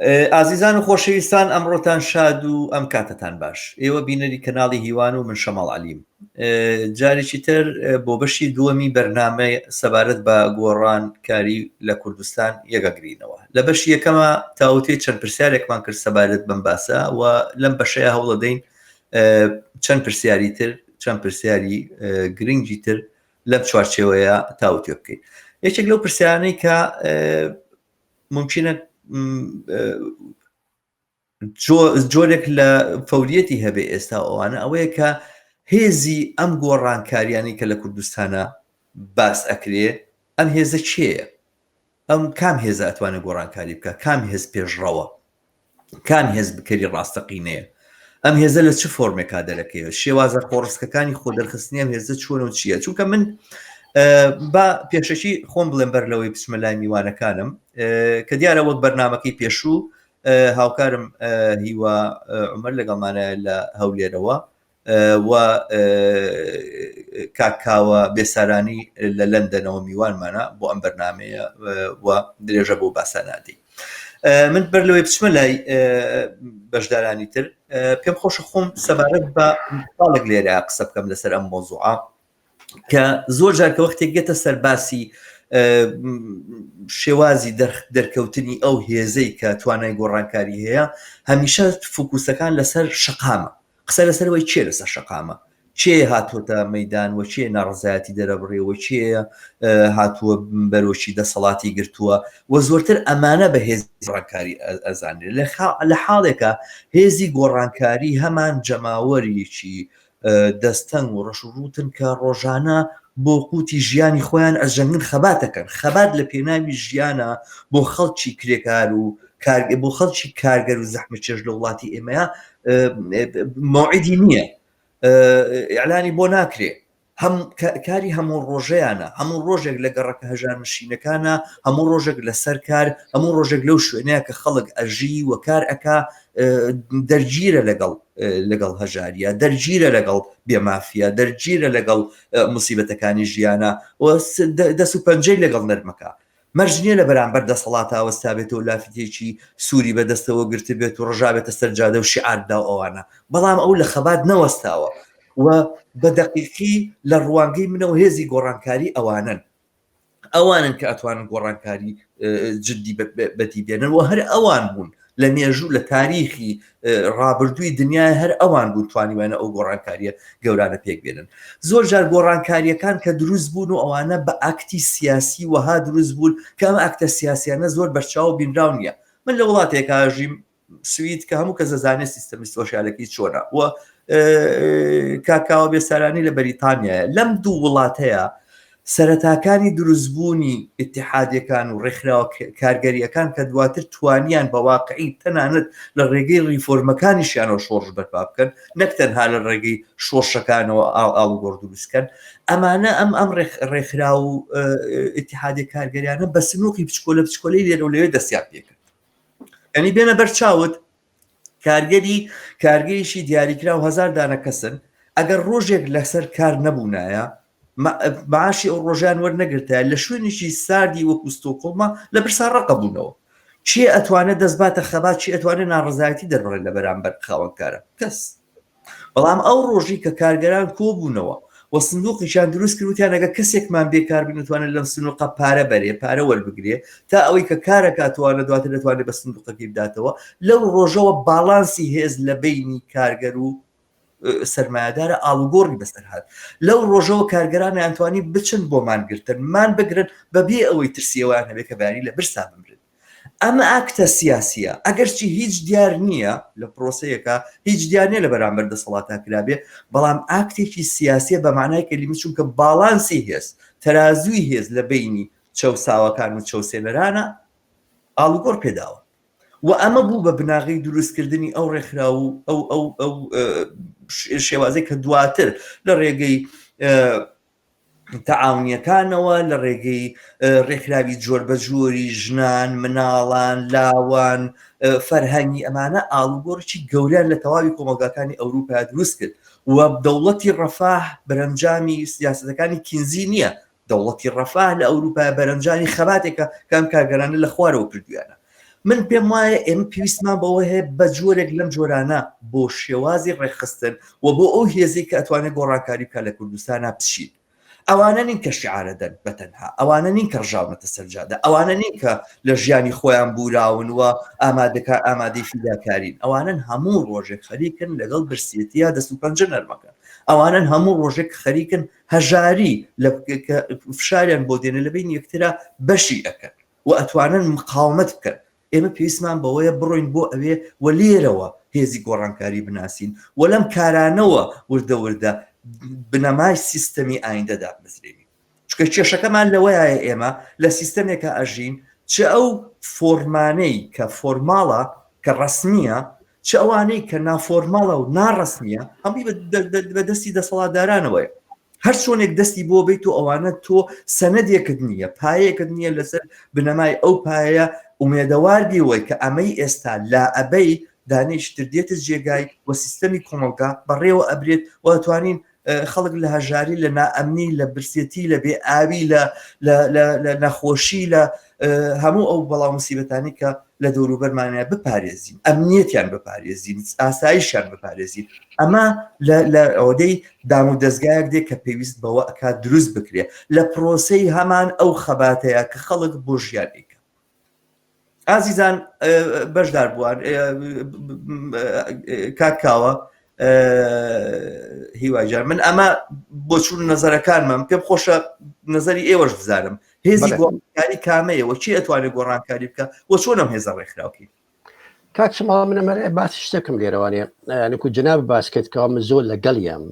ئازیزان و خۆشەویستان ئەمڕۆتان شاد و ئەم کاتەتان باش ئێوە بینەری کەناڵی هیوان و من شەماڵ عەلیم جارێکی تر بۆ بەشی دووەمی بەرنامەی سەبارەت بە گۆڕان کاری لە کوردستان یەکەگرینەوە لە بەشی یەکەمە تاوتێ چەند پرسیارێکمان کرد سەبارەت بەم باسە و لەم بەشەیە هەوڵەدەین چەند پرسیاری تر چەند پرسیاری گرنگی تر لەم چوارچێوەیە تاوتێ بکەین یەکێک لەو پرسیارانەی کە ممکنە جۆرێک لە فەوریەتی هەبێ ئێستا ئەوانە ئەوەیە کە هێزی ئەم گۆڕانکاریانی کە لە کوردستانە باس ئەکرێ ئەم هێزە کێیە؟ ئەم کام هێزە ئەتوانێت گۆڕانکاری بکە کام هێز پێشڕەوە کام هێز بکەری ڕاستەقینەیە ئەم هێزە لە چ فۆرمێکا دەرەکەوێت شێوازە خۆڕسکەکانی خۆ دەرخستنی ئەم هێزە چۆن و چییە چونکە من با پێشەکی خۆم بڵێم بەر لەوەی بچمە لای میوانەکانم کە دیارە وەک بەرنمەکەی پێشوو هاوکارم هیوا عمر لەگەڵمانە لە هەولێرەوە و کاک کاوە بێسارانی لە لەندەنەوە میوانمانە بۆ ئەم بەرنمەیە و درێژە بۆ باسانادی من بەر لەوەی بچمە لای بەشدارانی تر پێم خۆشە خۆم سەبارەت بە ساڵێک لێرە قسە بکەم لەسەر ئەم مۆزوعە کە زۆر جار کە وەختێک گێتە سەرباسی شێوازی دەرکەوتنی ئەو هێزەی کە توانای گۆڕانکاری هەیە هەمیشە فوکوسەکان لەسەر شەقامە قسە لەسەر ئەوەی کێ لەسەر شەقامە، کێ هاتووەتە مەیدان و کێ ناڕەزایەتی دەرەبڕێ و کێ هاتووە بەرۆکی دەسەڵاتی گرتووە و زۆرتر ئەمانە بە هێزی گۆڕانکاری ئەزانرێت لە حاڵێکا هێزی گۆڕانکاری هەمان جەماوەرێکی دەستەنگ و ڕەش و ڕووتن کە ڕۆژانە بۆ قوتی ژیانی خۆیان ئەجەنگن خەباتەکەن خەبات لە پێناوی ژیانە بۆ خەڵکی کرێکار و بۆ خەڵکی کارگەر و زەحمەتکێش لە وڵاتی ئێمەیە مەوعیدی نییە ئیعلانی بۆ ناکرێ هەم کاری هەموو ڕۆژەیانە هەموو ڕۆژێک لە گەڕەکە هەژار نشینەکانە هەموو ڕۆژێک لەسەر کار هەموو ڕۆژێک لەو شوێنەیە کە خەڵک ئەژی و کار ئەکا دەرگیرە لەگەڵ لەگەڵ هەژاریە دەرگیرە لەگەڵ بێمافە دەرگیرە لەگەڵ مسیبەتەکانی ژیانە و دەست و پەنجەی لەگەڵ نەرمەکە مەرج نییە لە بەرامبەر دەسەڵاتا وەستابێتەوە لافیتێکی سووری بەدەستەوە گرتبێت و ڕژابێتە سەر جادە و شیعار بدا و ئەوانە، بەڵام ئەو لە خەبات نەوەستاوە و بە دەقیقی لە ڕوانگەی منەوە هێزی گۆڕانکاری ئەوانەن. ئەوانن کە ئەتوانن گۆڕانکاری جدی بەدی بێنن و هەر ئەوان بوون لە مێژوو لە تاریخی ڕابردووی دنیای هەر ئەوان بوون توانیوانە ئەو گۆڕانکاریە گەورانە پێک بێنن زۆر جار گۆڕانکاریەکان کە دروست بوون و ئەوانە بە ئاکتی سیاسی وەها دروست بوون کە ئەم ئاکتە سیاسیانە زۆر بەرچاو بینراو نییە من لە وڵاتێکا ژیم سوید کە هەموو کەس دەزانێت سیستەمی سۆشیالەکەی چۆنە و کاکاوە بێسارانی لە بەریتانیایە لەم دوو وڵاتەیە سەرەتاکانی دروستبوونی ئیتیحادیەکان و ڕێکخراوە کارگەریەکان کە دواتر توانیان بە واقعی تەنانەت لە ڕێگەی ڕیفۆرمەکانیشیانەوە شۆڕش بەرپا بکەن نەک تەنها لە ڕێگەی شۆڕشەکانەوە ئاڵوگۆڕ دروستکەن ئەمانە ئەم ئەم ڕێکخراو و ئیتیحادی کارگەریانە بە سنوقی بچکۆلە بچکۆلەی لێرە و لەوێ دەستیان پێکرد یعنی بێنە بەرچاوت کارگەری کارگەیشی دیاریکراو هەزار دانە کەسن ئەگەر ڕۆژێک لەسەر کار نەبوونایە معاشی ئەو ڕۆژان وەرنەگرتایە لە شوێنێکی ساردی وەکو ستۆکۆڵما لە برسا ڕەقە بوونەوە کێ ئەتوانێت دەست باتە خەبات چی ئەتوانێت ناڕزایەتی دەربڕێت لە بەرامبەر خاوەنکارە کەس بەڵام ئەو ڕۆژی کە کارگەران کۆبوونەوە و سندوقیشان دروست کرد وتیان ئەگەر کەسێکمان بێکار بین دەتوانێت لەم سندوقە پارە بەرێ پارە وەربگرێ تا ئەوەی کە کارەکاتوانە دواتر دەتوانێت بە سندوقەکەی بداتەوە لەو ڕۆژەوە باڵانسی هێز لە بینی کارگەر و سەرمایەدارە ئاڵوگۆڕی بەسەر هات لەو ڕۆژەوە کارگەران ئەیانتوانی بچن بۆ مانگرتن مان بگرن بەبێ ئەوەی ترسی ئەویان هەبێت کە بەیانی لە برسا بمرن ئەمە ئاکتە سیاسیە ئەگەرچی هیچ دیار نییە لە پرۆسەیەکە هیچ دیار نییە لە بەرامبەر دەسەڵاتا کرابێ بەڵام ئاکتێکی سیاسیە بە معنای کەلیمە چونکە باڵانسی هێز تەرازووی هێز لە بینی چەوساوەکان و چەوسێنەرانە ئاڵوگۆڕ پێداوە و ئەمە بوو بە بناغەی دروستکردنی ئەو ڕێکخراو و ئەو ئەو ئەو شێوازەی کە دواتر لە ڕێگەی تەعاونیەکانەوە لە ڕێگەی ڕێکخراوی جۆر بە جۆری ژنان مناڵان لاوان فەرهەنگی ئەمانە ئاڵوگۆڕی گەوریان لە تەواوی کۆمەڵگاکانی ئەوروپا دروست کرد و دەوڵەتی ڕەفاه بەرەنجامی سیاسەتەکانی کینزی نییە دەوڵەتی ڕەفاه لە ئەوروپا بەرەنجامی خەباتێکە کە ئەم کارگەرانە لە خوارەوە کردویانە. من پێم وایە ئێمە پێویستمان بەوە هەیە بە جۆرێک لەم جۆرانە بۆ شێوازی ڕێکخستن و بۆ ئەو هێزی کە ئەتوانێت گۆڕانکاری بکات لە کوردستانە بچین. ئەوانە نین کە شعارە دەن بە تەنها، ئەوانە نین کە ڕژاونەتە سەر جادە، ئەوانە نین کە لە ژیانی خۆیان بوراون و ئامادەکە ئامادەی فیداکارین، ئەوانەن هەموو ڕۆژێک خەریکن لەگەڵ برسێتیا دەست و پەنجە نەرمەکەن، ئەوانەن هەموو ڕۆژێک خەریکن هەژاری لە فشاریان بۆ دێنە لە بین یەکترا بەشی ئەکەن و ئەتوانن مقاومەت بکەن. ئێمە پێویستمان بەوەیە بڕۆین بۆ ئەوێ و لێرەوە هێزی گۆڕانکاری بناسین و لەم کارانەوە وردە وردە بنەمای سیستەمی ئایندە دابمەزرێنین. چونکە کێشەکەمان لەوەیە ئێمە لە سیستەمێکا ئەژین چ ئەو فۆرمانەی کە فۆرماڵە کە ڕەسمییە چ ئەوانەی کە نافۆرماڵە و ناڕەسمییە هەمووی بە دەستی دەسەڵاتدارانەوەیە. هەر چۆنێک دەستی بۆ بیت و ئەوانە تۆ سەنەدێکت نییە پایەکت نییە لەسەر بنەمای ئەو پایە ئومێدەوار بیەوەی کە ئەمەی ئێستا لا ئەبەی دانیشتر دێتە جێگای و سیستەمی کۆمەڵگا بەڕێوە ئەبرێت و ئەتوانین خەڵک لە هەژاری لە نائەمنی لە برسێتی لە بێ ئاوی لە لە نەخۆشی لە هەموو ئەو بەڵا موسیبەتانی کە لە دەوروبەرمانە بپارێزین ئەمنیەتیان بپارێزین ئاسایشیان بپارێزین ئەمە لە ئەوەی دام و دەستگایەک دێ کە پێویست بەوە ئەکات دروست بکرێ لە پرۆسەی هەمان ئەو خەباتەیە کە خەڵک بۆ ژیان ئەیکا ئازیزان بەشدار بووان کاک کاوە هیوای جان من ئەمە بۆچون نەزەرەکانمم پێم خۆشە نەزەری ئێوەش بزانم هێزی گۆڕانکاری کامەیە و چی ئەتوانێت گۆڕانکاری بکە و چۆن ئەم هێزە ڕێکخراوکەین کاک شماڵ من ئەمە باسی شتێکم لێرەوانێ نکو جناب باس کرد کەوا من زۆر لەگەڵیم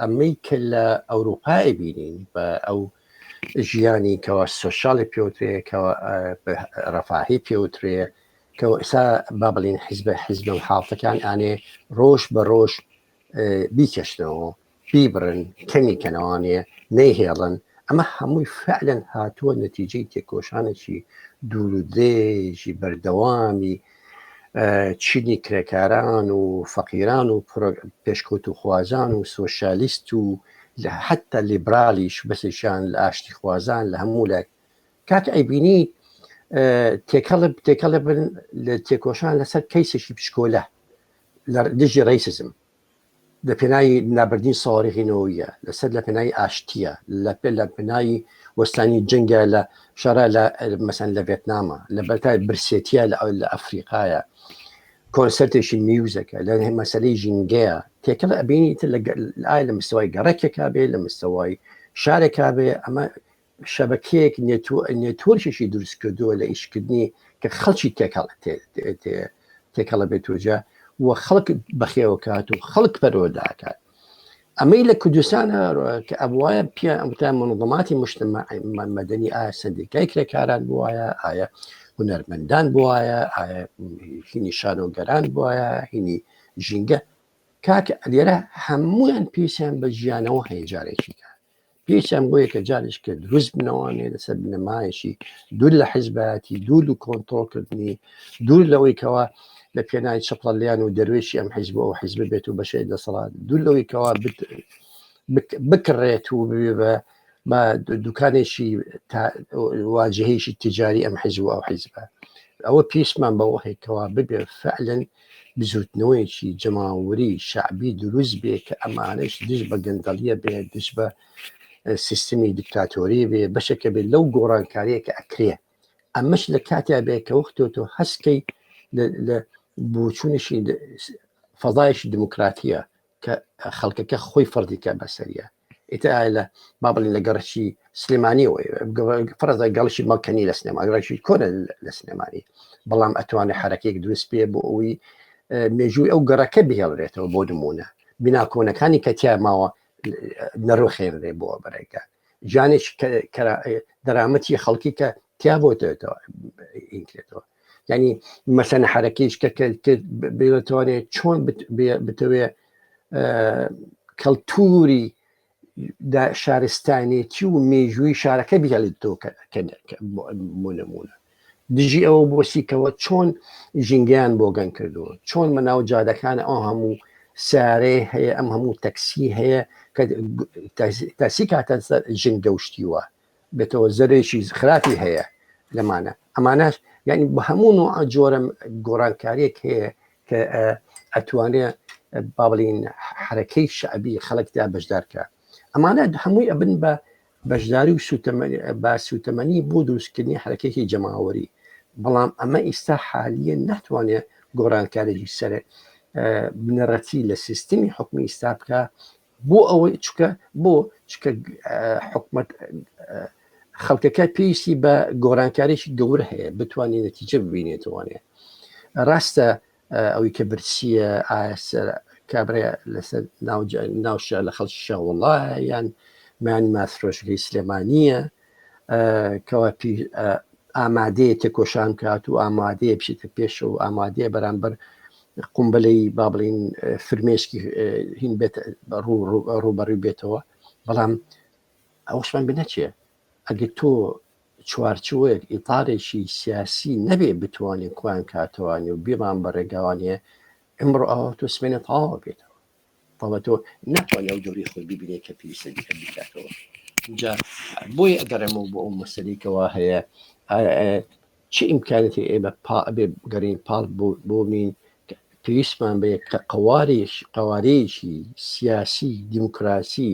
ئەمەی کە لە ئەوروپای بینین بە ئەو ژیانی کەوا سۆشیالی پێوترێ کەوا ڕەفاهی پێوترێ کەەوە ئێسا با بڵین حیزبە حیزبە حاڵتەکان ئانێ ڕۆژ بە ڕۆژ بیکەشنەوە بیبڕن کەمی کەنەوانێ نەیهێڵن ئەمە هەمووی فعلەن هاتووە نەتیجەی تێکۆشانێکی دوور و درێژی بەردەوامی چینی کرێکاران و فەقیران و پێشکەوتوخوازان و سۆشیالیست و حتا لیبرالیش بەسێکیان لە ئاشتیخوازان لە هەموو لایەک کاک ئەیبینی تێکەڵ تێکەڵ بن لە تێکۆشان لەسەر کەیسێکی بچکۆلە لە دژی ڕیسزم لە پێناوی لابردنی سەواریخی نەوەویە، لەسەر لە پێناوی ئاشتیە، لە پێ لە پێناوی وەستانی جەنگە لە شەڕە لە مەسەن لە ڤێتنامە، لە بەرتای برسێتیە لە لە ئەفریقایە، کۆنسەرتێکی میوزەکە، لە مەسەلەی ژینگەیە، تێکەڵ ئەبینی تر لە ئایا لە مستەوای گەڕەکێکا بێ، لە مستەوای شارێکا بێ، ئەمە شەبەکەیەک نێتۆرکێکی دروست کردووە لە ئیشکردنی کە خەڵکی تێکەڵ تێکەڵە بێتوجە و خەڵک بەخێوەکات و خەڵک پەروەردەکات ئەمەی لە کوردستان کە ئەبواە پێ ئەمتا منظماتی مجتمع مەدەنی ئایا سندیکای کرێکاران بواە ئایا هونەرمەندان بواە ئایا هینی شانۆگەران بواە هینی ژینگە کاک لێرە هەمویان پێویستیان بە ژیانەوە هەیە جارێکی کە پێویستیان بۆیە کە جارێک کە دروست بنەوانێ لەسەر بنەمایەکی دوور لە حیزبایەتی دوور و کۆنتترۆلکردنی دوور لەوەی کەوا لە پێنای چەپڵەلیان و دەروێشی ئەم حیزب ئەو حیزب بێت و بەشێ دەسەڵات دوور لەوەی کەوا بکڕێت و ببێ بە بە دوکانێکی واجهەیەکی تجاری ئەم حیزب و ئەو حیزبە ئەوە پێویستمان بەوە هەیە کەوا ببێ فعلەن بزوتنەوەیەکی جەماوەری شەعبی دروست بێ کە ئەمانەش دژ بە گەندەڵیە بێ دژ بە سیستمی دیکتاتۆری بێ بەشێکە بێت لەو گۆڕانکاریە کە ئەکرێ ئەمەش لە کاتیا بێ کە وەختۆ تۆ هەستکەی لە بۆچوونێکی فەزایەکی دیموکراتیە کە خەڵکەکە خۆی فەردیکە بەسەریە ئیتر ئایا لە با بڵێین لە گەڕەکی سلێمانیەوە فەرزە گەڵشی مەڵکەنی لە سلێمانی گەڕەکی کۆنە لە سلێمانی بەڵام ئەتوانێت حرەکێک دروست بێ بۆ ئەوی مێژووی ئەو گەڕەکە بهێڵرێتەوە بۆ نمونە بینا کۆنەکانی کە تیا ماوە نەڕوخێنرێ بۆ بەرەکە ژیانێک دەرامەتی خەڵکی کە تیا بۆتەوە ئینکرێتەوە ینی مەسەنە حرەکەیش کە بێتوانێت چۆن بتەوێ کەلتوری شارستانێتی و مێژووی شارەکە بهێڵیت تۆ بۆ نمونە دژی ئەوە بۆسیکەوە چۆن ژینگەیان بۆگەن کردووە چۆن مەناو جادەکان ئەو هەموو سارێ هەیە ئەم هەموو تەکسی هەیە کە تاسی کاتە ژینگە و شتیوە بێتەوە زەرێکی خراپی هەیە. لەمانە ئەمانەش یعنی بە هەموو نوع جۆرە گۆڕانکاریەک هەیە کە ئەتوانێ با بڵین حرەکەی شعبی خەڵکدا بەشدارکە ئەمانە هەمووی ئەبن بە بەشداری و سوتەمەنی بە سوتەمەنی بۆ دروستکردنی حرەکەیەکی جەماوەری بەڵام ئەمە ئیستا حالیە ناتوانێت گۆڕانکاریی سەر بنەڕەتی لە سیستمی حکومی ئیستا بکە بۆ ئەوەی چکە بۆ چکە حکومت خەڵکەکە پێویستی بە گۆڕانکاریی گەورە هەیە بتوانێت نەتیجە ببینێتوانێ ڕاستە ئەوی کە برسیە ئایا سەر کابرا لەسەر ناوشە لە خەڵکی شاوەڵا یان میان ماسرۆشگەی سلێمانیە کەوا ئامادەیە تێکۆشان کات و ئامادەیە بچێتە پێشەوە و ئامادەیە بەرامبەر قومبلەی با بڵین فرمێسکی هین بێت ڕووبەڕوو بێتەوە بەڵام ئەوشمان بنەچێ ئەگەر تۆ چوارچێوەیەک ئیتارێکی سیاسی نەبێ بتوانێ کۆیان کاتەوانێ و بیڕان بە ڕێگاوانێ ئمڕۆ ئەوە تۆ سمێنە تەواو بێتەوە تەواو تۆ ناتوانێت ئەو دەوری خۆی ببینێ کە پێویستە دیکە بیکاتەوە جا بۆیە ئەگەڕێمەوە بۆ ئەو مەسەلەی کەوا هەیە چ ئیمکانێتی ئێمە پا ئەبێ بگەڕین پاڵ بۆ بین پێویستمان بە یەک قەوارێک قەوارەیەکی سیاسی دیموکراسی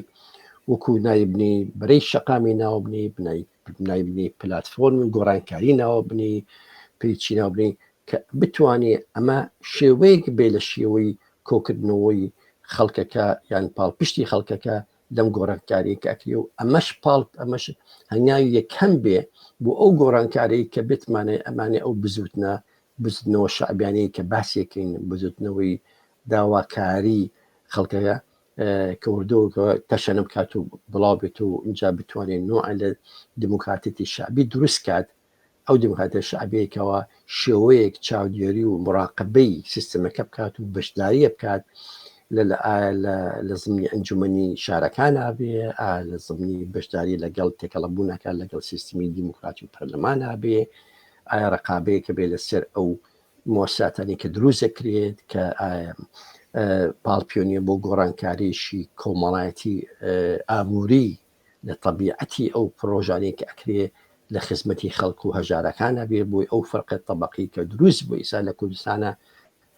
وەکو نایبنی بەرەی شەقامی ناو بنی بنای نایبنی پلتفۆرم گۆڕانکاری ناوە بنی پێچی ناو بنی کە بتوانێ ئەمە شێوەیەک بێ لە شێوەی کۆکردنەوەی خەڵکەکە یان پاڵپشتی خەڵکەکە لەم گۆڕانکاریە کە ئەکرێ و ئەمەش پاڵ ئەمەش هەنگاوی یەکەم بێ بۆ ئەو گۆڕانکاری کە بتمانێ ئەمانێ ئەو بزوتنە بزوتنەوە شەعبیانەی کە باسیەکەین بزوتنەوەی داواکاری خەڵکەکە کە وردەوە تەشەنە بکات و بڵاو بێت و اینجا بتوانێت نوع لە دیموکراتیەتی شەعبی دروست کات ئەو دیموکراتە شەعبیەکەوە شێوەیەک چاودێری و مراقبەی سیستەمەکە بکات و بەشداریە بکات لە لە زمنی ئەنجومەنی شارەکان بێ لە زمنی بەشداری لەگەڵ تێکەڵەبوونەکە لەگەڵ سیستمی دیموکراتی و پەرلەمان بێ ئایا ڕقابەیەکە بێ لەسەر ئەو مۆساتانی کە دروست دەکرێت کە پاڵپیۆنیە بۆ گۆڕانکاریشی کۆمەڵایەتی ئابووری لە تەبیعەتی ئەو پڕۆژانەی کە ئەکرێ لە خزمەتی خەڵک و هەژارەکانا بێ بۆی ئەو فەرقە تەبەقی کە دروست بوو ئیسا لە کوردستانا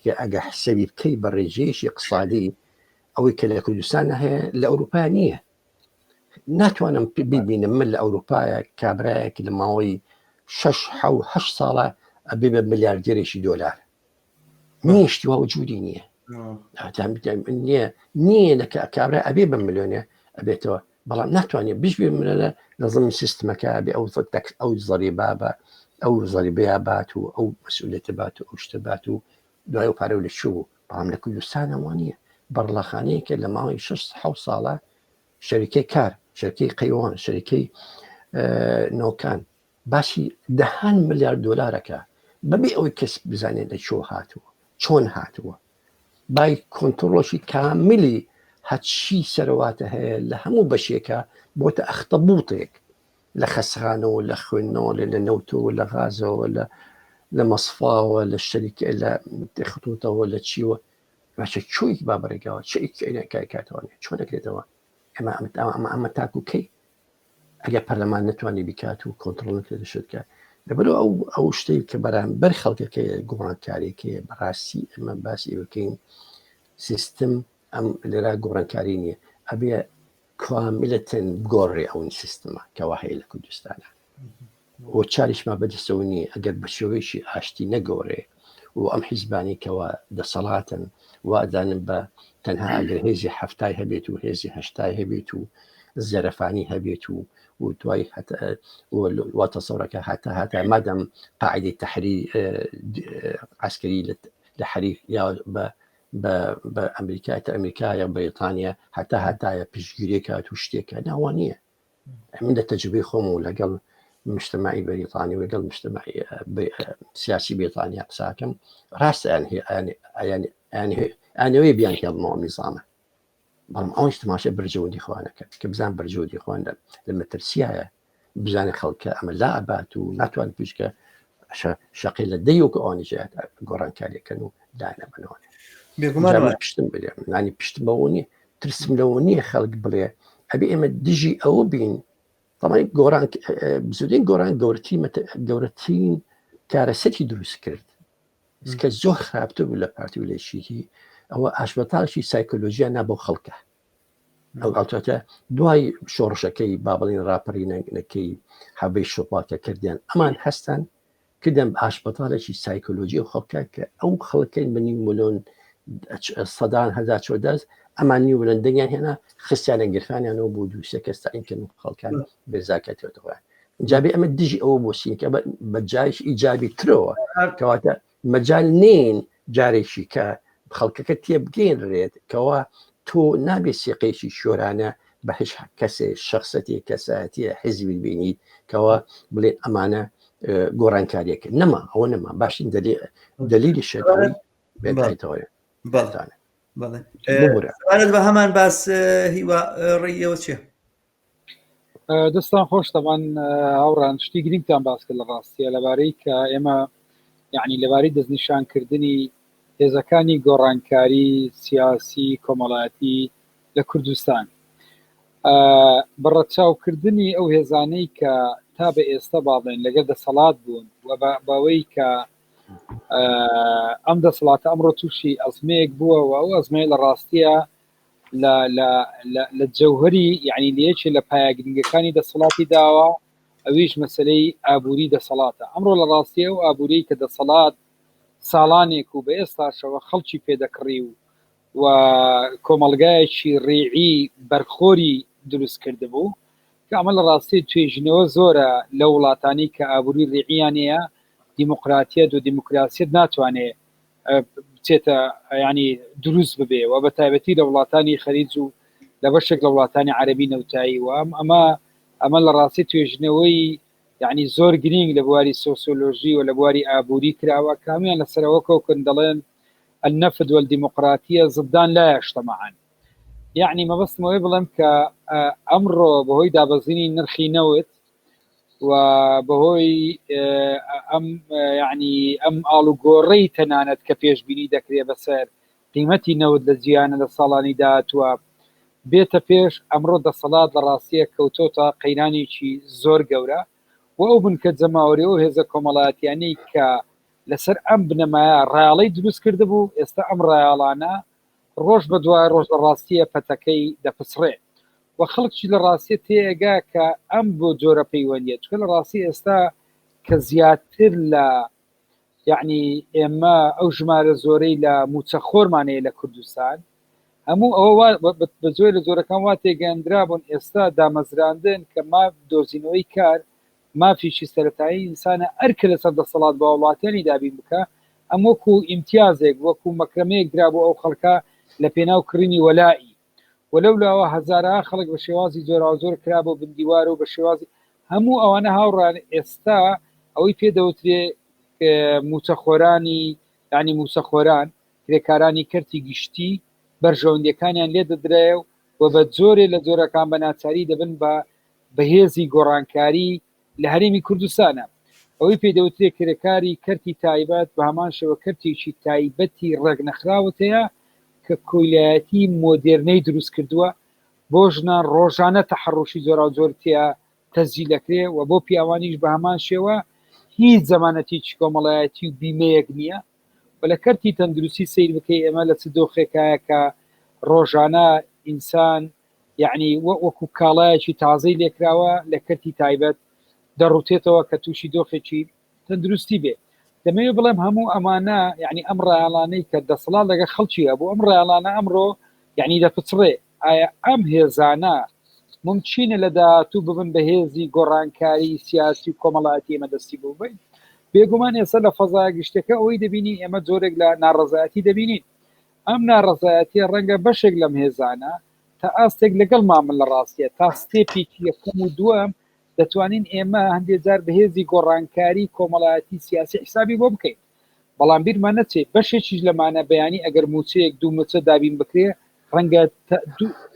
کە ئەگە حسەبی بکەی بە ڕێژەیەکی اقتصادی ئەوەی کە لە کوردستانە هەیە لە ئەوروپا نییە ناتوانم ببینم من لە ئەوروپایە کابرایەک لە ماوەی شش حەو هەشت ساڵە ئەبێ بە ملیاردێرێکی دۆلار نییە شتی وا وجودی نییە نییە نییە لە کابرا ئەبێ بە ملیۆنێ ئەبێتەوە بەڵام ناتوانێت بشبێ منە لە زمی سیستمەکە بێ ئەو تەکس ئەو زەریبا بە ئەو زەریبەیە بات و ئەو مەسئولێتە بات و ئەو شتە بات و دوای ئەو پارە لە چوو بەڵام لە کوردستانەوە نییە بەڕڵاخانەیەکە لە ماوەی 6 حە ساڵە شەریکەی کار شەرکەی قەیوان شەریکەی نۆکان باسی دەهان ملیار دۆلارەکە بەبێ ئەوەی کەس بزانێت لە چۆ هاتووە چۆن هاتووە بای کۆنتترۆڵی کاملی هەچی سەرەواتە هەیە لە هەموو بەشێکە بۆتە ئەختەبوتێک لە خەسخانەوە لە خوێندنەوە لە لە نەوتەوە لە غازەوە لە لە مەسفاوە لە شەریکە لە خطوتەوە لە چیوە باشە چۆی با بەڕێگاوە چ کاتەوە چۆن دەکرێتەوە ئەمە ئەمە ئەمە تاکو کەی ئەگەر پەرلەمان نەتوانێت بیکات و کۆنتترۆل نەکرێت شت بکات لەبەرو ئەو ئەو شتەی کە بەرامبەر خەڵکەکەی گۆڕانکاریەکەی بەڕاستی ئەمە باسی بکەین سیستم ئەم لێرا گۆڕانکاری نییە ئەبێ کاملەتەن بگۆڕێ ئەو سیستمە کەوا هەیە لە کوردستانە و چاریشمان بەدەستەوە نییە ئەگەر بە شێوەیەکی ئاشتی نەگۆڕێ و ئەم حیزبانی کەوا دەسەڵاتن وادانن بە تەنها ئەگەر هێزی هەفتای هەبێت و هێزی هەشتای هەبێت و زەرەفانی هەبێت و و دوای وا تەسەورەکە هەتا هەتا مادەم قاعدەی تەحری عسکەری لە حەریف یا بە بە ئەمریکا تە ئەمریکا یا بەریتانیا هەتا هەتایە پشتگیری کات و شتێکە ناوە نییە من لە تەجروبەی خۆم و لەگەڵ مجتمعی بەریتانی و لەگەڵ مجتمعی سیاسی بریتانیا قساکەم ڕاستە ئەیانەوەی بیان هێڵمەوە نیزامە بەڵام ئەوش تماشە بەرژەوەندی خۆیانەکە کە بزان بەرژەوەندی خۆیان لە مەترسیایە بزانێت خەڵکە ئەمە لا ئەبات و ناتوان پیشکە شەقی لە دەی وەکو ئەوانی گۆڕانکاریەکەن و دانەبنەوە بێگومان پشتم بلێ نانی پشتم بەوە نیە ترسم لەوە نییە خەڵک بڵێ ئەبێ ئێمە دژی ئەوە بین تەمای گۆران بزودین گۆران گەورەترین گەورەترین کارەسەتی دروست کرد کە زۆر خراپتر بوو لە پارتی و لەشیتی ئەوە ئاشبەتاڵی سایکۆلۆژیا نا بۆ خەڵکە ئەو ئەڵتۆتە دوای شۆڕشەکەی با بڵین ڕاپەڕینەکەی حەبەی شۆپاکە کردیان ئەمان هەستان کردیان بە ئاشبەتاڵێکی سایکۆلۆژی ئەو خەڵکە کە ئەو خەڵکەی بە نیو ملیۆن سەدان هەزار چۆ دەست ئەمان نیو ملیۆن دەنگیان هێنا خستیانە گرفانیانەوە بۆ دووسێ کەس تاین کەن و خەڵکان بێزاکەتەوە جابێ ئەمە دژی ئەوە بۆسین کە بە جایش ئیجابی ترەوە کەواتە مەجال نین جارێکی کە خەڵکەکە تێبگەێنرێت کەوا تۆ نابێت سیقەیەکی شۆرانە بە هیچ کەسێ شخصەتی کەسایەتیە حیزبی بینیت کەوا بڵێن ئەمانە گۆڕانکاریەکە نەما ئەوە نەما باشین دەلیلی شێتەوەی بێتەوە بەڵێ بە هەمان باس هیوا ڕێیەوە چیە دەستان خۆش تەبان هاوڕان شتی گرنگتان باس کرد لە ڕاستیە لەبارەی کە ئێمە یعنی لەبارەی دەستنیشانکردنی هێزەکانی گۆڕانکاری سیاسی کۆمەڵایەتی لە کوردستان بە ڕەچاوکردنی ئەو هێزانەی کە تا بە ئێستا باڵێن لەگەر دەسەڵات بوون و بەوەی کە ئەم دەسەڵاتە ئەمڕۆ تووشی ئەزمەیەک بووە و ئەو ئەزمەیە لە ڕاستیە لە لە لە لە جەوهری یعنی لە یەکێ لە پایە گرنگەکانی دەسەڵاتی داوە ئەویش مەسلەی ئابووری دەسەڵاتە ئەمڕۆ لە ڕاستی ئەو ئابووری کە دەسەڵات ساڵانێک و بە ئێستاشەوە خەڵکی پێدەکڕی و و کۆمەڵگایەکی ڕیعی بەرخۆری دروست کردبوو کە ئەمە لە ڕاستی توێژینەوە زۆرە لە وڵاتانی کە ئابووری ڕیعیان هەیە دیموکراتیەت و دیموکراسیەت ناتوانێ بچێتە ینی دروست ببێ و بە تایبەتی لە وڵاتانی خەریج و لە بەشێک لە وڵاتانی عەربی نەوتایی و ئەم ئەمە ئەمە لە ڕاستی توێژینەوەی یعنی زۆر گرنگ لە بواری سۆسیۆلۆژی و لە بواری ئابووری کراوە کامیان لەسەرەوە کۆکن دەڵێن النفد والدیموقراتیە ضدان لا یجتمعان یعنی مەبەستمەوەی بڵێم کە ئەمڕۆ بەهۆی دابەزینی نرخی نەوت و بەهۆی ئەم یعنی ئەم ئاڵوگۆڕەی تەنانەت کە پێشبینی دەکرێت بەسەر قیمەتی نەوت لە جیهانە لە ساڵانی داهاتووە بێتە پێش، ئەمڕۆ دەسەڵات لە ڕاستیە کەوتۆتە قەیرانێکی زۆر گەورە و ئەو بنکە جەماوەری و هێزە کۆمەڵایەتیانەی کە لەسەر ئەم بنەمایە ڕایەڵەی دروست کردبوو ئێستا ئەم ڕایەڵانە ڕۆژ بە دوای ڕۆژ لە ڕاستیە پەتەکەی دەپچڕێ و خەڵکیش لە ڕاستیە تێئەگا کە ئەم بۆ جۆرە پەیوەندیە چونکە لە ڕاستی ئێستا کە زیاتر لە یعنی ئێمە ئەو ژمارە زۆرەی لە موچەخۆرمان هەیە لە کوردستان هەموو ئەوە بە زۆر لە زۆرەکان وا تێگەندرا بوون ئێستا دامەزراندن کە ما دۆزینەوەی کار مافێکی سەرەتایی ئینسانە ئەرکە لەسەر دەسەڵات بۆ هاوڵاتیانی دابین بکا ئەم وەکو ئیمتیازێک وەکو مەکرەمەیەک درا بۆ ئەو خەڵکە لە پێناو کڕینی وەلائی و لەو لاوە هەزارەها خەڵک بە شێوازی جۆراوجۆر کرا بۆ بندیوار و بە شێوازی هەموو ئەوانە هاوڕان ئێستا ئەوەی پێ دەوترێ موچەخۆرانی یعنی موچەخۆران کرێکارانی کەرتی گشتی بەرژەوەندیەکانیان لێ دەدرایە و بە جۆرێ لە جۆرەکان بە ناچاری دەبن بە بەهێزی گۆڕانکاری لە هەرێمی کوردستانە. ئەوەی پێی دەوترێ کرێکاری کەرتی تایبەت بە هەمان شێوە کەرتێکی تایبەتی ڕێکنەخراوت هەیە کە کۆیلایەتی مۆدێرنەی دروست کردووە بۆ ژنان ڕۆژانە تەحەڕوشی جۆراوجۆر تیا تەسجیل دەکرێ و بۆ پیاوانیش بە هەمان شێوە هیچ زەمانەتێکی کۆمەڵایەتی و بیمەیەک نییە و لە کەرتی تەندروستی سەیر بکەی ئێمە لە چ دۆخێکایە کە ڕۆژانە ئینسان یەعنی وەکو کاڵایەکی تازەی لێکراوە لە کەرتی تایبەت دەڕوتێتەوە کە تووشی دۆخێکی تەندروستی بێ دەمەوێت بڵێم هەموو ئەمانە یعنی ئەم ڕایەڵانەی کە دەسەڵات لەگە خەڵکی هەبوو ئەم ڕایەڵانە ئەمڕۆ یعنی دەپچڕێ ئایا ئەم هێزانە ممکنە لە داهاتوو ببن بە هێزی گۆڕانکاری سیاسی و کۆمەڵایەتی ئێمە دەستی بۆ بین بێگومان ئێستا لە فەزا گشتەکە ئەوەی دەبینی ئێمە جۆرێک لە ناڕەزایەتی دەبینین ئەم ناڕەزایەتیە ڕەنگە بەشێک لەم هێزانە تا ئاستێک لەگەڵمان بن لە ڕاستیە تا ستێپێکی یەکەم و دووەم دەتوانین ئێمە هەندێک جار بەهێزی گۆڕانکاری کۆمەڵایەتی سیاسی حسابی بۆ بکەین بەڵام بیرمان نەچێت بەشێکیش لەمانە بەیانی ئەگەر موچەیەک دوو موچە دابین بکرێ ڕەنگە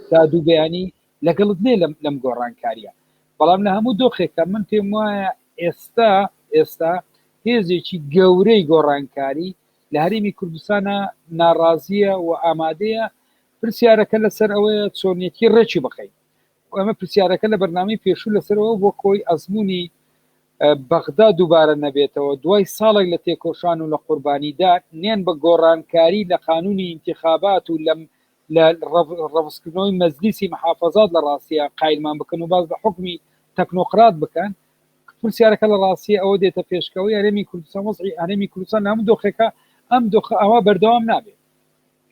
تا دوو بەیانی لەگەڵت نێ لەم لەم گۆڕانکاریە بەڵام لە هەموو دۆخێکە من پێم وایە ئێستا ئێستا هێزێکی گەورەی گۆڕانکاری لە هەرێمی کوردستانە ناڕازیە و ئامادەیە پرسیارەکە لەسەر ئەوەیە چۆنیەتی ڕێکی بخەین. ئەمە پرسیارەکە لە بەرنامەی پێشوو لەسەرەوە بۆ کۆی ئەزمموی بەغدا دووبارە نەبێتەوە دوای ساڵێک لە تێکۆشان و لە قوربانیدا نێن بە گۆڕانکاری لە قانونی ئینتیخابات و لەم لە ڕەفزکردنەوەی مەجلیسی محافەزات لە ڕاستیە قایلمان بکەن و باس لە حوکمی تەکنۆقرات بکەن پرسیارەکە لە ڕاستیە ئەوە دێتە پێشکەوەی هەرێمی کوردستان وەزعی هەرێمی کوردستان لە هەموو دۆخێکە ئەم دۆخە ئەوە بەردەوام نابێت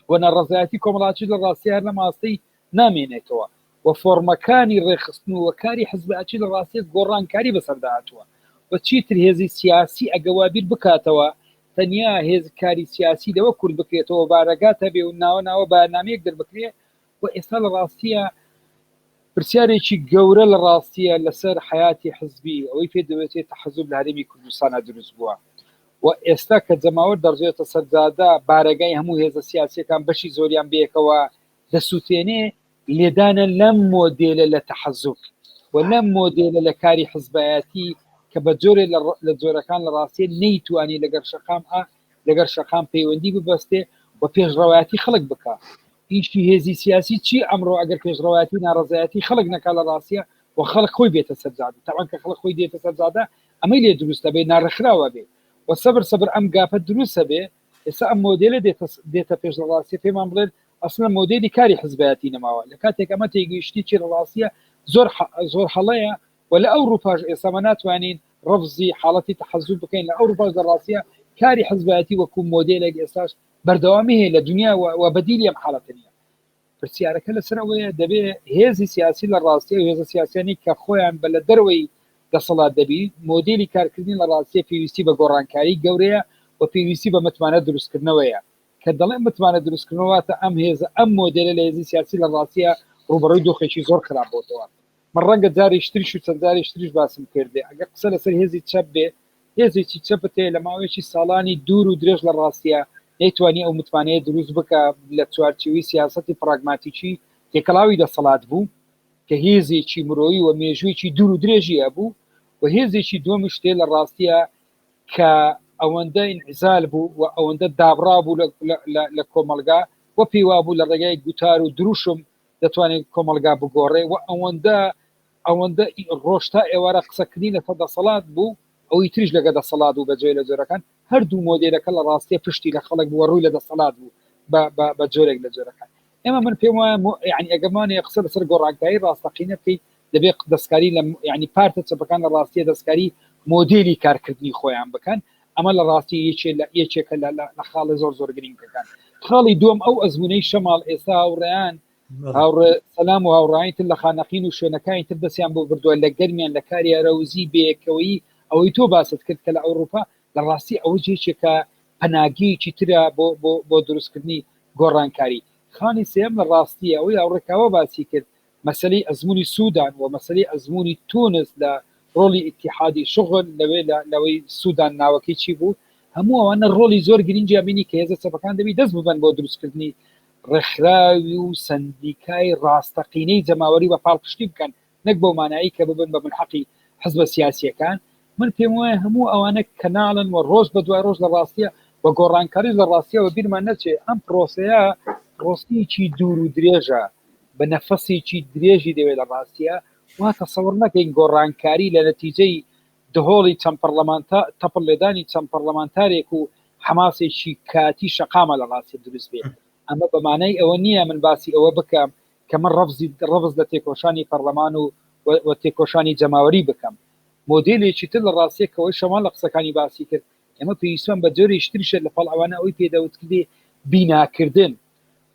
و ناڕەزایەتی کۆمەڵاتی لە ڕاستی هەر لە ماستەی نامێنێتەوە و فۆرمەکانی ڕێکخستن و کاری حزباتی لە ڕاستیە گۆڕانکاری بەسەردا هاتووە و چیتر هێزی سیاسی ئەگە وابیر بکاتەوە تەنیا هێز کاری سیاسی لەوە کورت بکرێتەوە بارەگات هەبێ و ناوە ناوە بەیاننامەیەک دەربکرێ و ئێستا لە ڕاستیە پرسیارێکی گەورە لە ڕاستیە لەسەر حیاتی حزبی ئەوەی پێ دەوێتێ تەحەزوب لە هەرێمی کوردستانە دروست بووە و ئێستا کە جەماوەر دەڕژێتە سەرجادە بارەگای هەموو هێزە سیاسیەکان بەشی زۆریان بەیەکەوە دەسووتێنێ لێدانە لەم مۆدێلە لە تەحەزوب و لەم مۆدێلە لە کاری حزبایەتی کە بە جۆرێ لە جۆرەکان لە ڕاستیە نەیتوانی لەگەر شەقام ئا لەگەر شەقام پەیوەندی ببەستێ و پێشڕەوایەتی خەڵک بکا. ئیشی هێزی سیاسی چی ئەمڕۆ ئەگەر پێشڕەوایەتی ناڕەزایەتی خەڵک نەکا لە ڕاستیە و خەڵک خۆی بێتە سەر جادە تەبعەن کە خەڵک خۆی دێتە سەر جادە ئەمەی لێ دروست ئەبێ ناڕێکخراو ئەبێ و سەبر سەبر ئەم gap ە دروست ئەبێ ئێستا ئەم مۆدێلە دێتە دێتە پێش لە ڕاستیە پێمان بڵێن ئەسڵەن مۆدێلی کاری حزبایەتی نەماوە لە کاتێک ئەمە تێگەیشتنێکی ڕاستیە زۆر زۆر هەڵەیە و لە ئەوروپاش ئێستا مە ناتوانین ڕەفزی حاڵەتی تەحەزوب بکەین لە ئەوروپاش لە ڕاستیە کاری حزبایەتی وەکو مۆدێلێک ئێستاش بەردەوامی هەیە لە دنیا و بەدیلی ئەم حاڵەتە نییە پرسیارەکە لەسەر ئەوەیە دەبێ هێزی سیاسی لە ڕاستی و هێزە سیاسیانی کە خۆیان بە لە دەرەوەی دەسەڵات دەبی مۆدێلی کارکردنی لە ڕاستیە پێویستی بە گۆڕانکاری گەورەیە و پێویستی بە متمانە دروستکردنەوەیە کە دەڵێم متمانە دروستکردنەوە واتە ئەم هێزە ئەم مۆدێلە لە هێزی سیاسی لە ڕاستیە ڕووبەڕووی دۆخێکی زۆر خراپ بۆتەوە. من ڕەنگە جارێکی تریش و چەند جارێکی تریش باسم کردێ ئەگەر قسە لەسەر هێزی چەپ بێ هێزێکی چەپت هەیە لە ماوەیەکی ساڵانی دوور و درێژ لە ڕاستیە نەیتوانی ئەو متمانەیە دروست بکا لە چوارچێوەی سیاسەتی پراگماتیکی تێکەڵاوی دەسەڵات بوو کە هێزێکی مرۆیی و مێژوویەکی دوور و درێژی هەبوو و هێزێکی دووەمیش تێ لە ڕاستیە کە ئەوەندە ئینعزال بوو و ئەوەندە دابڕا بوو لە کۆمەڵگا و پێی وابوو لە ڕێگای گوتار و دروشم دەتوانێت کۆمەڵگا بگۆڕێ و ئەوەندە ئەوەندە ڕۆژ تا ئێوارە قسەکردنی لەسەر دەسەڵات بوو ئەوی تریش لەگە دەسەڵات بوو بە جۆرێک لە جۆرەکان هەردوو مۆدێلەکە لە ڕاستیە پشتی لە خەڵک بووە ڕووی لە دەسەڵات بوو بە جۆرێک لە جۆرەکان ئێمە من پێم وایە یعنی ئەگەمانەیە قسە لەسەر گۆڕانکاری ڕاستەقینە بکەیت دەبێت دەستکاری لە یعنی پارتە چەپەکان لە ڕاستیە دەستکاری مۆدێلی کارکردنی خۆیان بکەن ئەمە لە ڕاستی یەکێ لە یەکێکە لە خاڵە زۆر زۆر گرنگەکان خاڵی دووەم ئەو ئەزمونەی شەماڵ ئێستا هاوڕێیان هاوڕێ سەلام و هاوڕانی تر لە خانەقین و شوێنەکانی تر دەستیان بۆ بردووە لە گەرمیان لە کاری هەرەوزی بەیەکەوەیی ئەوەی تۆ باست کرد کە لە ئەوروپا لە ڕاستی ئەوە جێکێکە پەناگەیەکی ترە بۆ بۆ بۆ دروستکردنی گۆڕانکاری. خاڵی سێیەم لە ڕاستییە ئەوەی هاوڕێ کاوە باسی کرد مەسەلەی ئەزموونی سوودان و مەسەلەی ئەزموونی تونس لە ڕۆڵی ئیتیحادی شوغل لەوێ لە لەوەی سوودان ناوەکەی چی بوو هەموو ئەوانە ڕۆڵی زۆر گرنگیان بینی کە هێزە چەپەکان دەبی دەست ببەن بۆ دروستکردنی ڕێکخراوی و سەندیکای ڕاستەقینەی جەماوەری بە پاڵپشتی بکەن نەک بەو مانایەی کە ببن بە ملحەقی حزبە سیاسییەکان، من پێم وایە هەموو ئەوانە کەناڵن و ڕۆژ بە دوای ڕۆژ لە ڕاستیە و گۆڕانکاریش لە ڕاستیەوە بیرمان نەچێ ئەم پرۆسەیە پرۆسەیەکی دوور و درێژە بە نەفەسێکی درێژی دەوێت لە ڕاستیە وا تەسەوڕ نەکەین گۆڕانکاری لە نەتیجەی دهۆڵی چەند پەڕلەمانتا تەپڵ لێدانی چەند پەڕلەمانتارێک و حەماسێکی کاتی شەقامە لە ڕاستیە دروست بێ ئەمە بە مانای ئەوە نییە من باسی ئەوە بکەم کە من ڕەفزی ڕەفز لە تێکۆشانی پەڕلەمان و و تێکۆشانی جەماوەری بکەم. مۆدێلێکی تر لە ڕاستیە کە ئەوەی شەماڵ لە قسەکانی باسی کرد، ئێمە پێویستمان بە جۆرێکی تریشە لە پاڵ ئەوانە ئەوەی پێ دەوترێ بیناکردن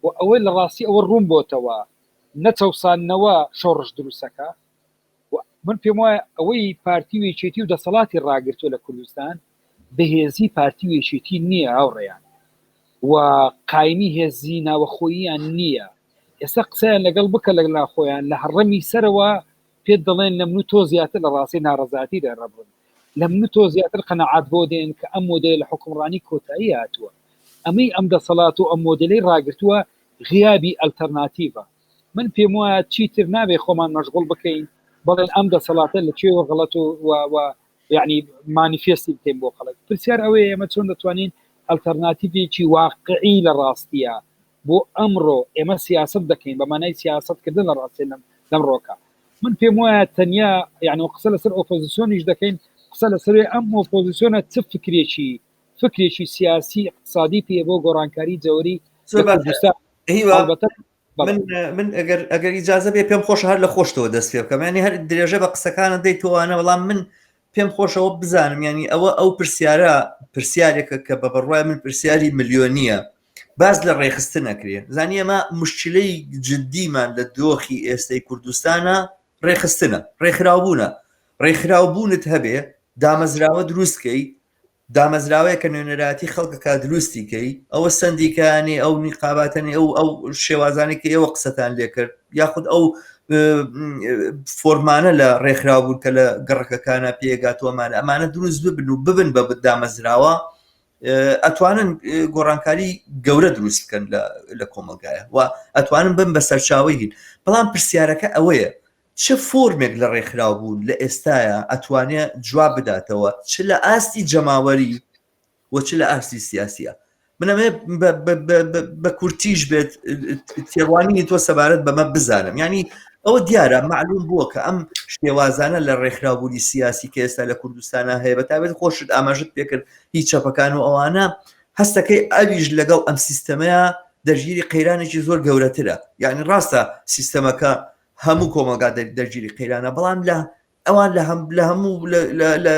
و ئەوەی لە ڕاستی ئەوە ڕوون بۆتەوە نەچەوساندنەوە شۆڕش دروستەکا و من پێم وایە ئەوەی پارتی و یەکێتی و دەسەڵاتی ڕاگرتووە لە کوردستان بەهێزی پارتی و یەکێتی نییە هاوڕێیان و قایمی هێزی ناوەخۆییان نییە ئێستا قسەیان لەگەڵ بکە لە ناخۆیان لە هەڕەمی سەرەوە پێت دەڵێن لە من و تۆ زیاتر لە ڕاستی ناڕەزایەتی دەرەبڕن لە من و تۆ زیاتر قەناعەت بۆ دێن کە ئەم مۆدێلە لە حوکمڕانی کۆتایی هاتووە ئەمەی ئەم دەسەڵات و ئەم مۆدێلەی ڕاگرتووە غیابی ئەلتەرناتیڤە من پێم وایە چیتر نابێ خۆمان مەشغوڵ بکەین بڵێن ئەم دەسەڵاتە لە کوێوە غەڵەت و و یعنی مانیفێستی بکەین بۆ خەڵک پرسیار ئەوەیە ئێمە چۆن دەتوانین ئەلتەرناتیڤێکی واقعی لە ڕاستیە بۆ ئەمڕۆ ئێمە سیاسەت دەکەین بە مانای سیاسەتکردن لە ڕاستیە لەم لەم ڕۆکە. من پێم وایە تەنیا یعنی قسە لەسەر ئۆپۆزیسیۆنیش دەکەین قسە لەسەر ئەم ئۆپۆزیسیۆنە چ فکرێکی فکرێکی سیاسی اقتصادی پێ بۆ گۆڕانکاری جەوەری من من ئەگەر ئەگەر ئیجازە بێ پێم خۆش هەر لە خۆشتەوە دەست پێ بکەم ینی هەر درێژە بە قسەکانە دەی تۆوانە بەڵام من پێم خۆشەوە بزانم ینی ئەوە ئەو پرسیارە پرسیارێکە کە بە بڕوای من پرسیاری ملیۆنیە باس لە ڕێخستن ئەکرێ زانی ئەمە مشکلەی جددیمان لە دۆخی ئێستەی کوردستانە ڕێخستنە ڕێکخراوبوونە ڕێکخراوبوونت هەبێ دامەزراوە دروستکەی دامەزراوەیە کە نوێنەرایەتی خەڵکەکە دروستی کەی ئەوە سندیکانی ئەو نیقاباتەنی ئەو ئەو شێوازانی کە ئێوە قسەتان لێکرد یاخود ئەو فۆرمانە لە ڕێکخراو بوون کە لە گەڕەکەکانە پێگاتوەمانە ئەمانە دروست ببن و ببن بە دامەزراوە ئەتوانن گۆڕانکاری گەورە دروست بکەن لە کۆمەلگایە و ئەتوانن بن بە سەرچاوی هین بەڵام پرسیارەکە ئەوەیە چ فۆرمێک لە ڕێکخراو بوون لە ئێستایا ئەتوانێ جواب بداتەوە چ لە ئاستی جەماوەری و چ لە ئاستی سیاسیە؟ من ئەمەوێ بە کورتیش بێت تێڕوانینی تۆ سەبارەت بەمە بزانم یعنی ئەوە دیارە معلوم بووە کە ئەم شێوازانە لە ڕێکخراوبوونی سیاسی کە ئێستا لە کوردستانە هەیە بە تایبەت خۆشت ئاماژت پێکرد هی چەپەکان و ئەوانە هەستەکەی ئەویش لەگەڵ ئەم سیستەمەیە دەرگیری قەیرانێکی زۆر گەورەترە یعنی ڕاستە سیستەمەکە هەموو کۆمەڵگا دەرگیری قەیرانە بەڵام لە ئەوان لە هەم لە هەموو لە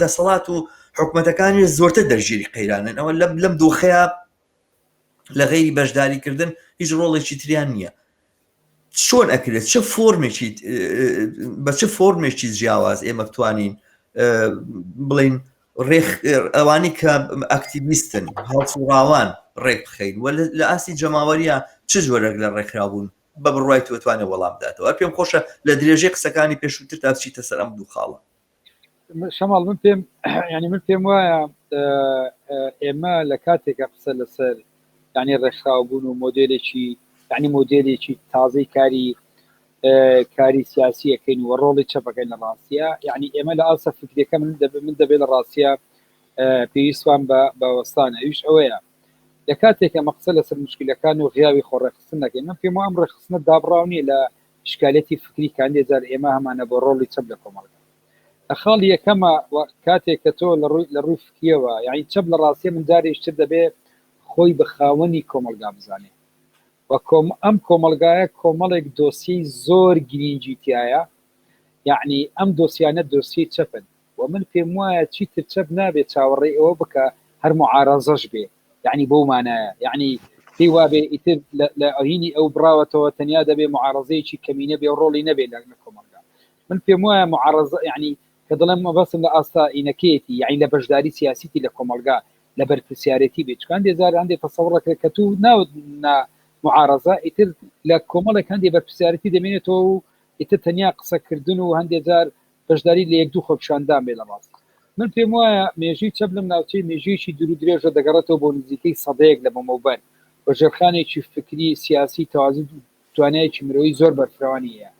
دەسەڵات و حکومەتەکانی زۆرتر دەرگیری قەیرانن ئەوە لەم لەم دۆخەیە لە غەیری بەشداریکردن هیچ ڕۆڵێکی تریان نییە چۆن ئەکرێت چ فۆرمێکی بە چ فۆرمێکی جیاواز ئێمە بتوانین بڵین ڕێخ ئەوانی کە ئەکتیڤیستن هەڵسوڕاوان ڕێک بخەین و لە ئاستی جەماوەریە چ جۆرێک لە ڕێکخرابوون بە بڕوای تۆ توانێت وەڵام بداتەوە پێم خۆشە لە درێژەی قسەکانی پێشووتر تا بچیتە سەر ئەم دوو خاڵە. شەماڵ من پێم ینی من پێم وایە ئێمە لە کاتێکە قسە لەسەر ینی ڕێکخراوبوون و مۆدلێکی ینی مۆدلێکی تازەی کاری کاری سیاسیەکەین و ڕۆڵی چەپەکەین لە ڕاستە یعنی ئێمە لە ئاستە فکرەکە من دەبێت من دەبێت لە ڕاستە پێویستمان بە بەوەستان ئەویش ئەوەیە لە کاتێک ئەمە قسە لەسەر مشکلەکان و غیاوی خۆ ڕێکخستن دەکەین من پێم وایە ئەم ڕێکخستنە دابڕاو نییە لە ئیشکالێتی فکری کە هەندێ جار ئێمە هەمانە بۆ ڕۆڵی چەپ لە کۆمەڵگا لە خاڵی یەکەمە کاتێک کە تۆ لە ڕووی لە ڕووی فکریەوە یعنی چەپ لە ڕاستیە من جارێکتر دەبێ خۆی بە خاوەنی کۆمەڵگا بزانێ و کۆم ئەم کۆمەڵگایە کۆمەڵێک دۆسیەی زۆر گرینگی تایە یعنی ئەم دۆسیانە دۆسیەی چەپن و من پێم وایە چیتر چەپ نابێ چاوەڕێی ئەوە بکا هەر موعارەزەش بێ یەعنی بەو مانایە یەعنی پێی وابێ ئیتر لە ئەهینی ئەو بڕاوەتەوە تەنیا دەبێ موعارەزەیەکی کەمینە بێ و ڕۆڵی نەبێ لە کۆمەڵگا من پێم وایە موعارەزە یەعنی کە دەڵێم مەبەستم لە ئاستە ئینەکەیەتی یەعنی لە بەشداری سیاسیتی لە کۆمەڵگا لە بەرپرسیارێتی بێ چونکە هەندێ جار هەندێ تەسەوڕ دەکرێت کە تو ناوت نا موعارەزە ئیتر لە کۆمەڵێک هەندێ بەرپرسیارێتی دەمێنێتەوە و ئیتر تەنیا قسەکردن و هەندێ جار بەشداری لە یەک دوو خۆپیشاندان بێ لە ڕاست من پێم وایە مێژووی چەپ لەم ناوچەی مێژوویەکی دوور و درێژە دەگەڕێتەوە بۆ نزیکەی سەدەیەک لەمەوبەر و ژێرخانێکی فکری سیاسی تەوازن و توانایەکی مرۆیی زۆر بەرفرەوانی هەیە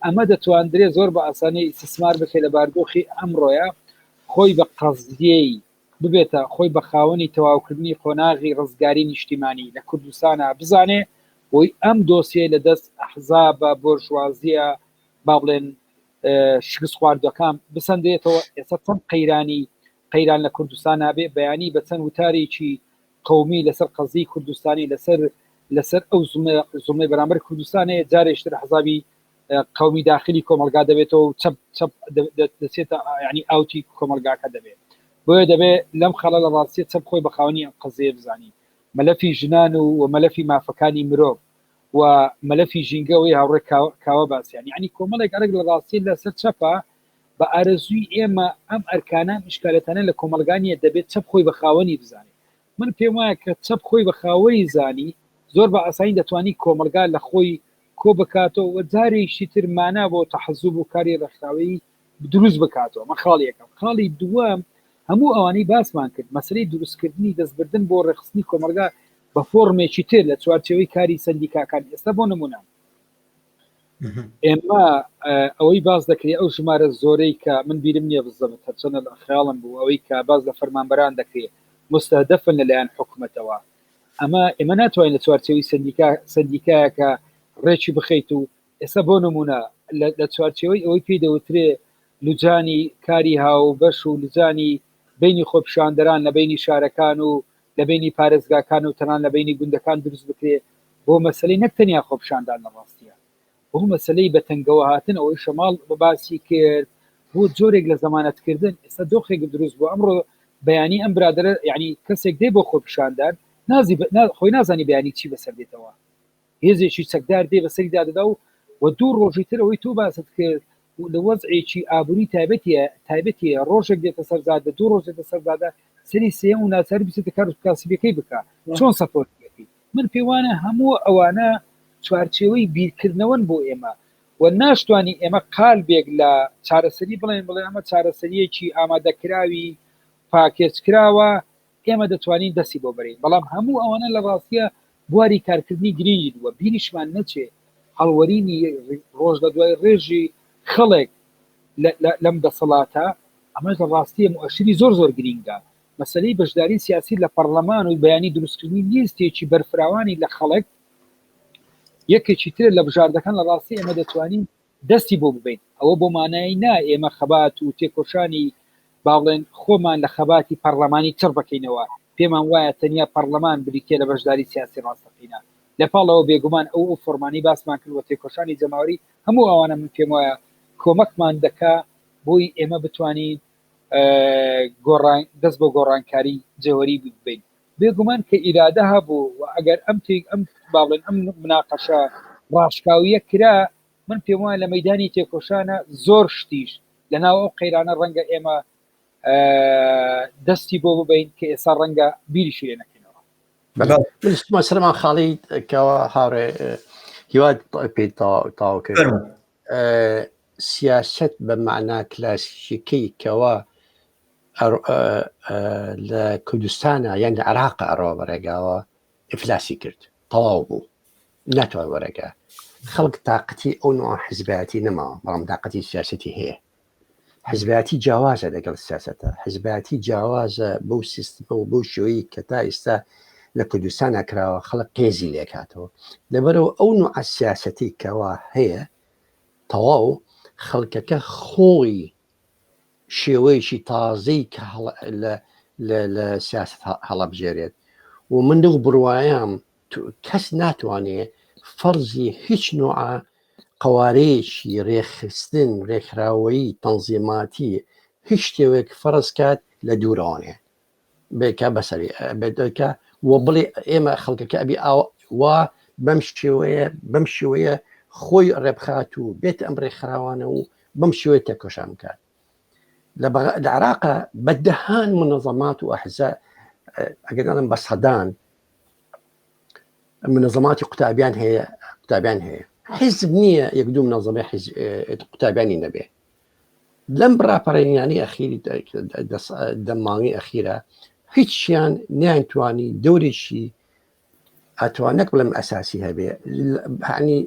ئەمە دەتواندرێ زۆر بە ئاسانی ئیستسمار بکرێت لە باردۆخی ئەمڕۆیە خۆی بە قەزیەی ببێتە خۆی بە خاوەنی تەواوکردنی قۆناغی ڕزگاری نیشتیمانی لە کوردستانا بزانێ بۆی ئەم دۆسیەی لە دەست ئەحزابە بۆرژوازیە با بڵێن شکست خواردوەکان بسەندێتەوە ئێستا چەند قەیرانی قەیران لە کوردستان نابێ بەیانی بە چەند وتارێکی قومی لەسەر قەزی کوردستانی لەسەر لەسەر ئەو زوڵمەی بەرامبەر کوردستانەیە جارێکتر حەزابی قومی داخلی کۆمەلگا دەبێتەوە و چەپ چەپ دەچێتە ینی ئاوتی کۆمەلگاکە دەبێت بۆیە دەبێت لەم خەڵە لە ڕاستیە چەپ خۆی بە خاوەنی ئەم قەزیە بزانی مەلەفی ژنان و و مەلەفی مافەکانی مرۆڤ و مەلەفی ژینگە ئەوەی هاوڕێ کاوە باسیان یعنی کۆمەڵێک ئەرک لە ڕاستی لەسەر چەپە بە ئارەزووی ئێمە ئەم ئەرکانە ئەم ئیشکالەتانە لە کۆمەڵگا نییە دەبێت چەپ خۆی بە خاوەنی بزانێت من پێم وایە کە چەپ خۆی بە خاوەنی زانی زۆر بە ئاسانی دەتوانی کۆمەڵگا لە خۆی کۆ بکاتەوە و جارێکی تر مانا بۆ تەحەزوب و کاری ڕێکخراوەیی دروست بکاتەوە من خاڵی یەکەم خاڵی دووەم هەموو ئەوانەی باسمان کرد مەسەلەی دروستکردنی دەستبردن بۆ ڕێکخستنی کۆمەڵگا بە فۆرمێکی تر لە چوارچێوەی کاری سەندیکاکان ئێستا بۆ نمونە ئێمە ئەوەی باس دەکرێت ئەو ژمارە زۆرەی کە من بیرم نییە بزەبت هەرچەنە لە خەیاڵم بوو ئەوەی کە باس لە فەرمانبەران دەکرێت مستهدفن لەلایەن حکومەتەوە ئەمە ئێمە ناتوانین لە چوارچێوەی سەندیکا سەندیکایەکە ڕێکی بخەیت و ئێستا بۆ نمونە لە چوارچێوەی ئەوەی پێی دەوترێ لوجانی کاری هاوبەش و لجانی بینی خۆپیشاندەران لە بینی شارەکان و لە بینی پارێزگاکان و تەنان لە بینی گوندەکان دروست بکرێ بۆ مەسەلەی نەک تەنیا خۆپیشاندان لە ڕاستیە بۆ مەسەلەی بە تەنگەوە هاتن ئەوەی شەماڵ باسی کرد بۆ جۆرێک لە زەمانەتکردن ئێستا دۆخێک دروست بوو ئەمڕۆ بەیانی ئەم برادەرە یعنی کەسێک دێ بۆ خۆپیشاندان نازی خۆی نازانی بەیانی چی بەسەر دێتەوە هێزێکی چەکدار دێ بەسەریدا دەدا و و دوو ڕۆژی تر ئەوەی تۆ باست کرد لە وەزعێکی ئابووری تایبەتیە تایبەتیە ڕۆژێک دێتە سەر جادە دوو ڕۆژ دێتە سەر جادە سەری سێیەم و ناچاری بچێتە کار و کاسبیەکەی بکا چۆن سەپۆرت بکەی من پێوانە هەموو ئەوانە چوارچێوەی بیرکردنەوەن بۆ ئێمە و ناشتوانی ئێمە قالبێک لە چارەسەری بڵێن بڵێ ئەمە چارەسەریەکی ئامادەکراوی پاکێج کراوە ئێمە دەتوانین دەستی بۆ بەرین، بەڵام هەموو ئەوانە لە ڕاستیا بواری کارکردنی گرینگین و بیریشمان نەچێ هەڵوەرینی ڕۆژ لە دوای ڕێژی خەڵک لەم دەسەڵاتە ئەمەش لە ڕاستیە موئەشیری زۆر زۆر گرینگە مەسەلەی بەشداری سیاسی لە پەڕلەمان و بەیانی دروستکردنی لیستێکی بەرفراوانی لە خەڵک یەکێکی ترە لە بژاردەکان لە ڕاستی ئێمە دەتوانین دەستی بۆ ببەین، ئەوە بۆ مانای نا ئێمە خەبات و تێکۆشانی با بڵێن خۆمان لە خەباتی پەڕلەمانی چڕ بەکەینەوە، پێمان وایە تەنیا پەڕلەمان بریتیە لە بەشداری سیاسی ڕاستەقینە. لە پاڵ ئەوە بێگومان ئەو ئەو فۆرمانەی باسمان کرد و تێکۆشانی جەماوەری هەموو ئەوانە من پێم وایە کۆمەکمان دەکا بۆی ئێمە بتوانین گۆڕان دەست بۆ گۆڕانکاری جەوەری ببەین. بێگومان کە ئیرادە هەبوو و ئەگەر ئەم تێک ئەم با بڵێن ئەم مناقەشە ڕاشکاویە کرا من پێم وایە لە مەدانی تێکۆشانە زۆر شتیش لە ناو ئەو قەیرانە ڕەنگە ئێمە دەستی بۆ ببین کە ئێستا ڕەنگە بیریشی لێ نەکەینەوە. من سەرمان خاڵی کەەوە هاوڕێ هیوا پێی تاو کرد سیاست بە معنا کلاسیکەی کەەوە لە کوردستانە یان لە عراق ئەڕۆ بەڕێگاوە ئیفلاسی کرد تەواو بوو ناتوان وەرەگە خەڵک تااقەتی ئەو نوع حزبایەتی نەماوە بەڵام تااقەتی سیاستی هەیە حزبایەتی جیاوازە لەگەڵ سیاستە حزبایەتی جیاوازە بەو سیستمە و بەو شێوەی کە تا ئێستا لە کوردستان کراوە خەڵک قێزی لێکاتەوە لەبەرەوە ئەو نوع سیاستی کەوا هەیە تەواو خەڵکەکە خۆی شێوەیەکی تازەی کە لە سیاست هەڵەبژێرێت و من لەو بڕوایەم کەس ناتوانێ فەرزی هیچ نوعە قوارەیەکی ڕێکخستن ڕێکخراوەیی تەنزیماتی هیچ شتێوێک فەرز کات لە دوورەوانێ بێکە بەسەری بێتەکە و بڵێ ئێمە خەڵکەکە ئەبی ئاو وا بەم شێوەیە بەم شێوەیە خۆی ڕێبخات و بێت ئەم ڕێکخراوانە و بەم شێوەیە تێکۆشان بکات لە لە عراقە بە دەهان منەظەمات و ئەحزا ئەگەر نەڵێم بە سەدان منەظەماتی قوتابیان هەیە قوتابیان هەیە حیزب نییە یەک دوو منەظەمەی قوتابیانی نەبێ لەم ڕاپەڕێنیانی ئەخیری دەمانگی ئەخیرە هیچیان نیانتوانی دەورێکی ئەتوان نەک بڵێم ئەساسی هەبێ هەنی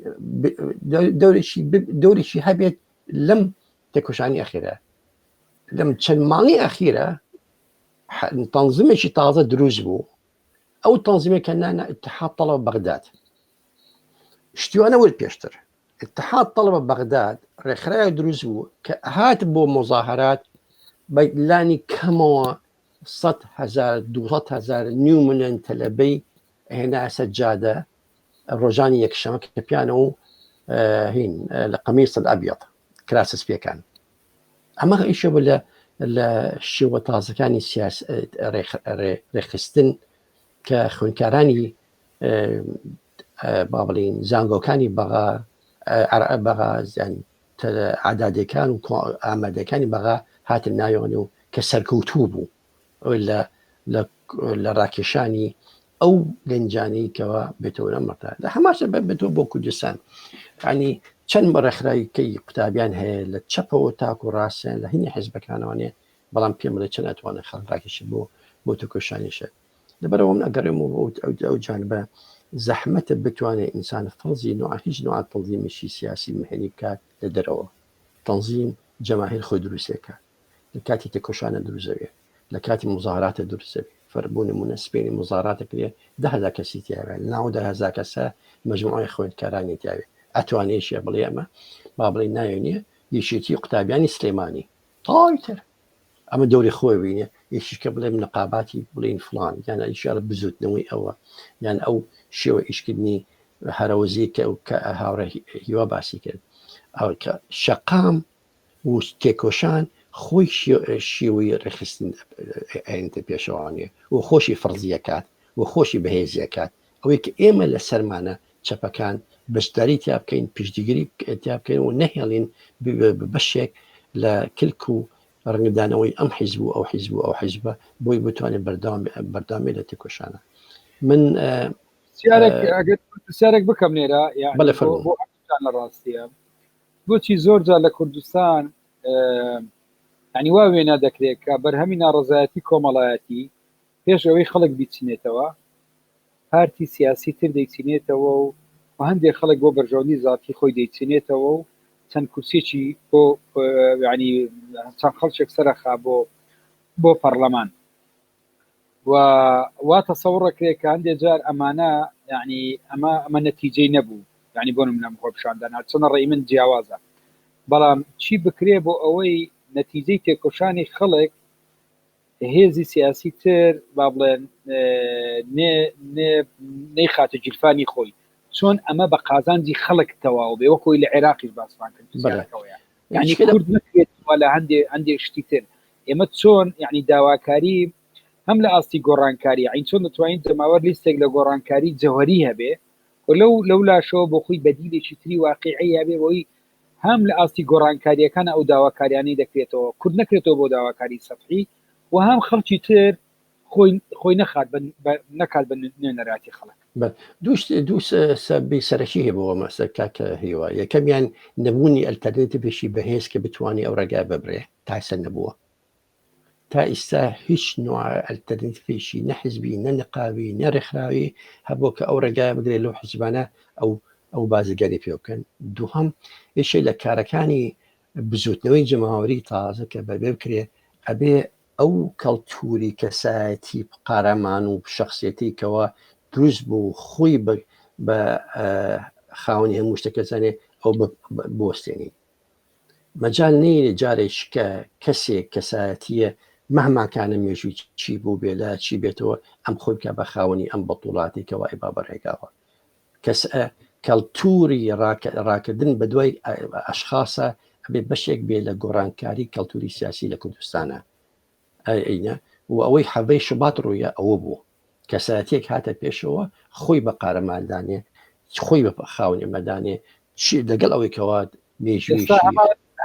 دەورێکی دەورێکی هەبێت لەم تێکۆشانی ئەخیرە لەم چەند مانگی ئەخیرە تەنزیمێکی تازە دروست بوو ئەو تەنزیمێکە نانە اتحاد طلبە بەغداد شتیوانە ورد پێشتر اتحاد طلبە بەغداد ڕێکخراوێک دروست بوو کە هات بۆ مزاهرات بە لانی کەمەوە 100 هزار 200 هزار نیو ملیۆن تەلەبەی هێنا سەر جادە ڕۆژانی یەکشەمە کە پیانە و هین لە قەمیص الابیض کراسە سپیەکان ئەمە ئیشە بوو لە لە شێوە تازەکانی سیاس ڕێکخستن کە خوێندکارانی با بڵین زانگۆکانی بەغا بەغا زیانی عادادەکان و ئامادەکانی بەغا هاتن ناویان و کە سەرکەوتوو بوو لە لە ڕاکێشانی ئەو گەنجانەی کەوا بێتەوە لەم مەتا لە هەماشە بێتەوە بۆ کوردستان ینی چەند ڕێکخراویکەی قوتابیان هەیە لە چەپەوە تاکو ڕاستیان لە هەنی حزبەکانەوەێ بەڵام پێم بڵێ چەند ئەتوانن خەڵک ڕاکێشن بۆ بۆ تێکۆشانیشە لەبەرەوە من ئەگەڕێم و ئەو جانبە زەحمەتە بتوانێت ئینسان فەرزی نوع هیچ نوع تەنظیمێکی سیاسی مهنی بکات لە دەرەوە تەنظیم جەماهیر خۆی دروستێکە لە کاتی تێکۆشانە دروست دەبێت لە کاتی مزاهراتە دروست دەبێت فەر بۆ نمونە سپێنی مزاهراتە کرێ 10,000 کەسی تیاوێت ناو 10,000 کەسە مجموعی خوێندکارانی تیاوێت. ئەتوانێشە بڵێ ئەمە با بڵێ ناوێ نییە یەکێتی قوتابیانی سلێمانی تەواوی تر ئەمە دەوری خۆی بینێ یەکیش کە بڵێم نەقاباتی بڵین فلان یان ئیشارە بزوتنەوەی ئەوە یان ئەو شێوە ئیشکردنی هەرەوەزی کە کە هاوڕێ هیوا باسی کرد ئەو کە شەقام و تێکۆشان خۆی شێوەی ڕێکخستن ئەیەنتە پێشەوانێ و خۆشی فەرزیەکات و خۆشی بەهێزیەکات ئەوەی کە ئێمە لەسەرمانە چەپەکان بەشداری تیا بکەین پشتگیری تیا بکەین و نەهێڵین بەشێک لە کلک و ڕەنگدانەوەی ئەم حیزب و ئەو حیزب و ئەو حیزبە بۆی بتوانێت بەردەوام بەردەوامی لە تێکۆشانە من پرسیارێک بکەم لێرە بەڵێ فەرموو. بۆ لە ڕاستیە بۆچی زۆر جار لە کوردستان ینی وا وێنا دەکرێت کە بەرهەمی ناڕزایەتی کۆمەڵایەتی پێش ئەوەی خەڵک بیچنێتەوە پارتی سیاسی تر دەیچنێتەوە و و هەندێک خەڵک بۆ بەرژەوەندی زاتی خۆی دەیچنێتەوە و چەند کورسێکی بۆ ینی چەند خەڵکێک سەرەخا بۆ بۆ پەرلەمان و وا تەسەوڕەکرێت کە هەندێک جار ئەمانە یعنی ئەمە ئەمە نەتیجەی نەبوو یعنی بۆ نمونە خۆپیشاندان هەرچەندە ڕێی من جیاوازە بەڵام چی بکرێ بۆ ئەوەی نەتیجەی تێکۆشانی خەڵک هێزی سیاسی تر با بڵێن نێ نێ نەیخاتە گیرفانی خۆی چۆن ئەمە بە قازانجی خەڵک تەواو بێ وەکۆی لە عێراقیش باسمان کرد پرسیارەکەوەیە یعنی کورد نەکرێتەوە لە هەندێ هەندێ شتی تر ئێمە چۆن یعنی داواکاری هەم لە ئاستی گۆڕانکاری عین چۆن دەتوانین جەماوەر لیستێک لە گۆڕانکاری جەوهری هەبێ و لەو لەو لاشەوە بۆ خۆی بەدیلێکی تری واقعی هەبێ بۆی هەم لە ئاستی گۆڕانکاریەکان ئەو داواکاریانەی دەکرێتەوە کورد نەکرێتەوە بۆ داواکاری سەتحی و هەم خەڵکی تر خۆی خۆی نەخات نەکات بە نوێنەراتی خەڵک. دوو سەبی سەرەکی هەیە بۆ مەسە کاکە هیوا یەکەمیان نەبوونی ئەلتەرنەتیڤێکی بەهێز کە بتوانێت ئەو ڕێگا ببرێ تا ئێستا نەبووە تا ئیستا هیچ نوع ئەلتەرنەتیڤێکی نە حزبی نە نقاوی نە ڕێکخراوی هەبوو کە ئەو ڕێگای بگرێت لەو حزبانە ئەو ئەو بازرگانی پێ بکەن دووهەم یەکێک لە کارەکانی بزوتنەوەی جەماوەری تازە کە بەبێ بکرێ ئەبێ ئەو کەڵتوری کەسایەتی قارەمان و شخصیەتی کەوا دروست بوو خۆی بە خاوەنی هەموو شتەکە زانێ ئەو بۆستێنی مەجال نییە جارێک کە کەسێک کەسایەتیە مەهماکانە مێژووی چی بوو بێ لە چی بێتەوە ئەم خۆی بکە بە خاوەنی ئەم بەتوڵاتی کەوا ئەی با بەڕێگاوە کەس کەلتوری ڕاکردن بە دوای ئەشخاصە ئەبێ بەشێک بێ لە گۆڕانکاری کەلتوری سیاسی لە کوردستانە ئەینە و ئەوەی حەڤەی شوبات ڕوویە ئەوە بوو کەسایەتێک هاتە پێشەوە خۆی بە قارەماندانێ خۆی بە خاونێ مەدانێ چی لەگەڵ ئەوەی کەوا مێژووی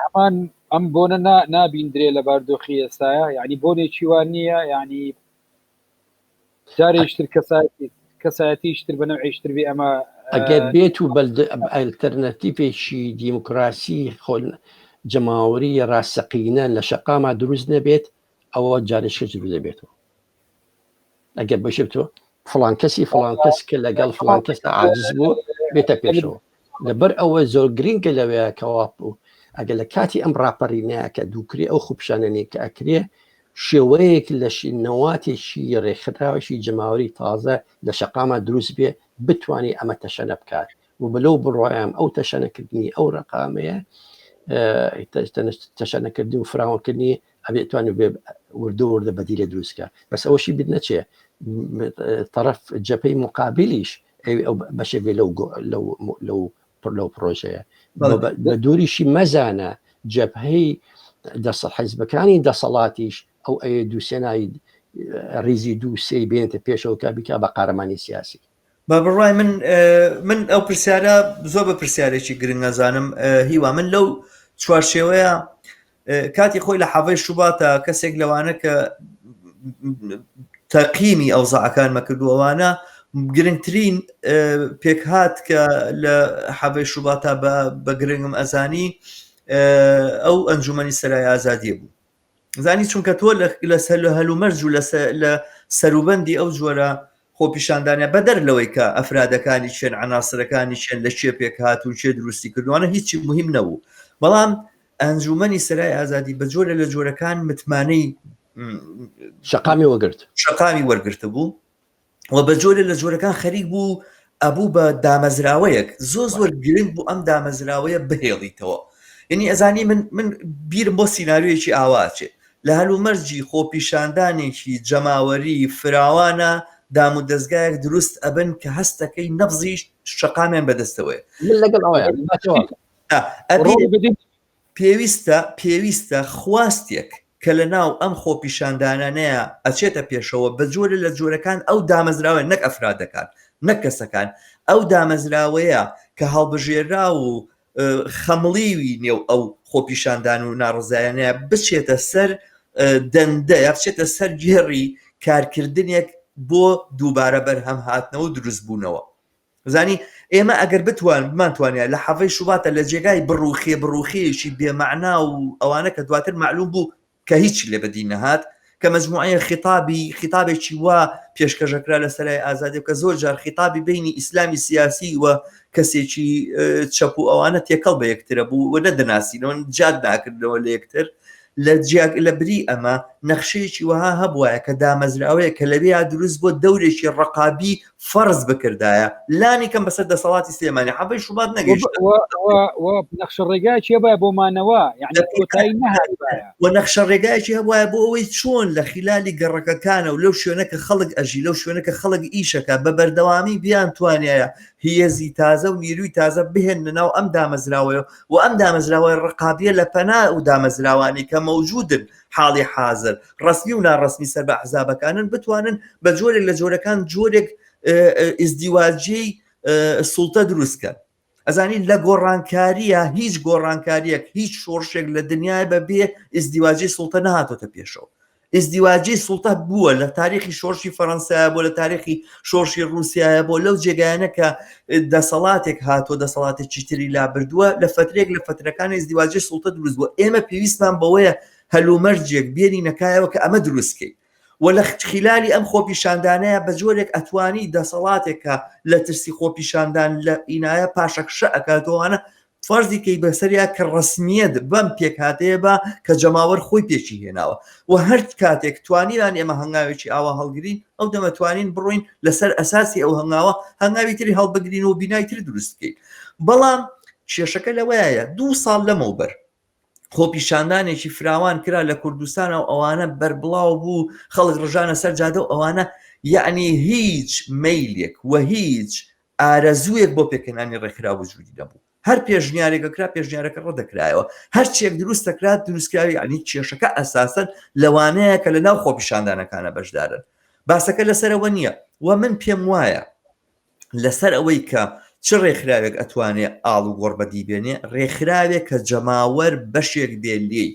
هەمان ئەم بۆنە نابیندرێ لە باردۆخی ئێستاە یعنی بۆنێکی وان نییە یعنی جارێکتر کەسایەتی کەسایەتیشتر بە نەوعیشتر بێ ئەمە ئەگەر بێت و ئەلتەرنەتیفێکی دیموکراسی خۆ جەماوەری ڕاستەقینە لە شەقاما دروست نەبێت ئەوە جارێکش دروست دەبێتەوە ئەگەر بەشێت تۆ فڵان کەسی فڵان کەس کە لەگەڵ فڵان کەس عاجز بوو بێتە پێشەوە لەبەر ئەوە زۆر گرنگە لەوەیە کەوا بوو ئەگەر لە کاتی ئەم ڕاپەرینەیە کە دووکرێ ئەو خوپشانەنی کە ئەکرێ شێوەیەک لە نەواتێکی ڕێکخراوێکی جەماوەری تازە لە شەقاما دروست بێ بتوانێت ئەمە تەشەنە بکات و بەلەو بڕوایم ئەو تەشەنەکردنی ئەو ڕقامەیە تەشەنەکردن و فراوانکردنی ئەبێ توانێت بێ وردە وردە بەدیلە دروستکە بەس ئەوەشی بیر نەچێ طرف جەپەی مقابلیش ئەو بەشێک بێ لەو لەو لەو لەو پرۆژەیە بە دووریشی مەزانە جەبهەی دەسە حیزبەکانی دەسەڵاتیش ئەو ئەیە دووسێنای ریزی دوو سێی بێنێتە پێشەوە کە بیکا بە قارەمانی سیاسی. بە بڕوای من من ئەو پرسیارە زۆر بە پرسیارێکی گرنگ ئەزانم هیوا من لەو چوارچێوەیە کاتی خۆی لە حەڤەی شوباتە کەسێک لەوانە کە تەقیمی ئەوزاعەکان مەکردو ئەوانە گرنگترین پێکهات کە لە حەڤەی شوباتا بە گرنگم ئەزانی ئەو ئەنجومەنی سەرای ئازادیە بوو زانی چونکە تۆ لەسەر لە هەلومەرج و لە سەروبەندی ئەو جۆرە خۆپیشاندانە بەدەر لەوەی کە ئەفرادەکانی چێن عناسرەکانی چێن لە چێ پێک هاتوون چێ دروستی کردوانە هیچی مهم نەبوو بەڵام ئەنجومەنی سەرای ئازادی بە جۆرە لە جۆرەکان متمانەی شەقامی وەگرت شەقامی وەرگرتە بوو و بە جۆرە لە جۆرەکان خەریک بوو. ئەبوو بە دامەزراوەیەک زۆر زۆر گرنگ بوو ئەم دامەزراوەیە بهێڵیتەوە یعنی ئەزانی من من بیرم بۆ سیناریۆیەکی ئاواچێ لە هەلومەرجی خۆپیشاندانێکی جەماوەری فراوانە دام و دەستگایەک دروست ئەبن کە هەستەکەی نەبزی شەقامیان بەدەستەوەیە من لەگەڵ ئەوەیە پێویستە پێویستە خواستێک کە لە ناو ئەم خۆپیشاندانانەیە ئەچێتە پێشەوە بە جۆرە لە جۆرەکان ئەو دامەزراوە نەک ئەفرادەکان نەک کەسەکان ئەو دامەزراوەیە کە هەڵبژێراو و خەمڵیوی نێو ئەو خۆپیشاندان و ناڕزایانەیە بچێتە سەر دەندە یا بچێتە سەر گێڕی کارکردنێک بۆ دووبارە بەرهەم هاتنەوە دروستبوونەوە. زانی ئێمە ئەگەر بتوان بمانتوانیا لە حەڤەی شوباتە لە جێگای بڕوخێ بڕوخێیەکی بێمەعنا و ئەوانە کە دواتر معلوم بوو کە هیچ لێ بەدی نەهات کە مەجموعەیە خیتابی خیتابێکی وا پێشکەشەکرا لە سەرای ئازادی کە زۆر جار خیتابی بینی ئیسلامی سیاسی و کەسێکی چەپ و ئەوانە تێکەڵ بە یەکترە بوو و نەدەناسینەوە جاد ناکردنەوە لە یەکتر لە جیا لە بری ئەمە نەخشەیەکی وەها هەبوایە کە دامەزراوەیە کە لەوێیا دروست بۆ دەورێکی ڕەقابی فەرز بکردایە لانی کەم بەسەر دەسەڵاتی سلێمانی حەڤەی شوبات نەگەیشت نەخشە ڕێگایەکی هەبایە بۆ مانەوە یعنی کۆتایی نەهاتبایە و نەخشە ڕێگایەکی هەبوایە بۆ ئەوەی چۆن لە خیلالی گەڕەکەکانە و لەو شوێنە کە خەڵک ئەژی لەو شوێنە کە خەڵک ئیشەکە بە بەردەوامی بیان توانایە هێزی تازە و نیروی تازە بهێننە ناو ئەم دامەزراوەیە و ئەم دامەزراوە ڕقابیە لە پەنا و دامەزراوانی کە مەوجودن حاڵی حازر ڕەسمی و ناڕەسمی سەر بە ئەحزابەکانن بتوانن بە جۆرێک لە جۆرەکان جۆرێک ئیزدیواجیی سوڵتە دروستکەن ئەزانی لە گۆڕانکاریە هیچ گۆڕانکاریەک هیچ شۆڕشێک لە دنیای بە بێ ئیزدیواجی سوڵتە نەهاتۆتە پێشەوە ئیزدیواجی سوڵتە بووە لە تاریخی شۆڕشی فەرەنسایە بۆ لە تاریخی شۆڕشی ڕووسایە بۆ لەو جێگایانە کە دەسەڵاتێک هاتووە دەسەڵاتێکی تری لابردووە لە فترێک لە فترەکانی ئیزدیواجی سوڵتە دروست بووە ئێمە پێویستمان بەوەیە هەلومەرجێک بێنی نەکایەوە کە ئەمە دروستکەین و لە خلالی ئەم خۆپیشاندانەیە بە جۆرێک ئەتوانی دەسەڵاتێک کە لە ترسی خۆپیشاندان لە ئینایە پاشەکشە ئەکاتەوەوانە فەرزی کەی بەسەریا کە ڕەسمیەت بەم پێکهاتەیە با کە جەماوەر خۆی پێکی هێناوە و هەر کاتێک توانیمان ئێمە هەنگاوێکی ئاوا هەڵگرین ئەو دەمە توانین بڕۆین لەسەر ئەساسی ئەو هەنگاوە هەنگاوی تری هەڵبگرین و بینای تر دروست بکەین بەڵام کێشەکە لەوەیە دوو ساڵ لەمەوبەر خۆپیشاندانێکی فراوان کرا لە کوردستان و ئەوانە بەربڵاو بوو خەڵک ڕژانە سەر جادە و ئەوانە یعنی هیچ مەیلێک و هیچ ئارەزوویەک بۆ پێکهێنانی ڕێکخراو وجودی نەبوو هەر پێشنیارێکە کرا پێشنیارەکە ڕەتدەکرایەوە هەرچیەک دروست دەکرا دروستکراوی یعنی کێشەکە ئەساسەن لەوانەیە کە لە ناو خۆپیشاندانەکانە بەشدارن باسەکە لەسەرەوە نییە و من پێم وایە لەسەر ئەوەی کە چ ڕێکخراوێک ئەتوانێ ئاڵوگۆڕ بەدی بێنێ ڕێکخراوێک کە جەماوەر بەشێک بێ لێی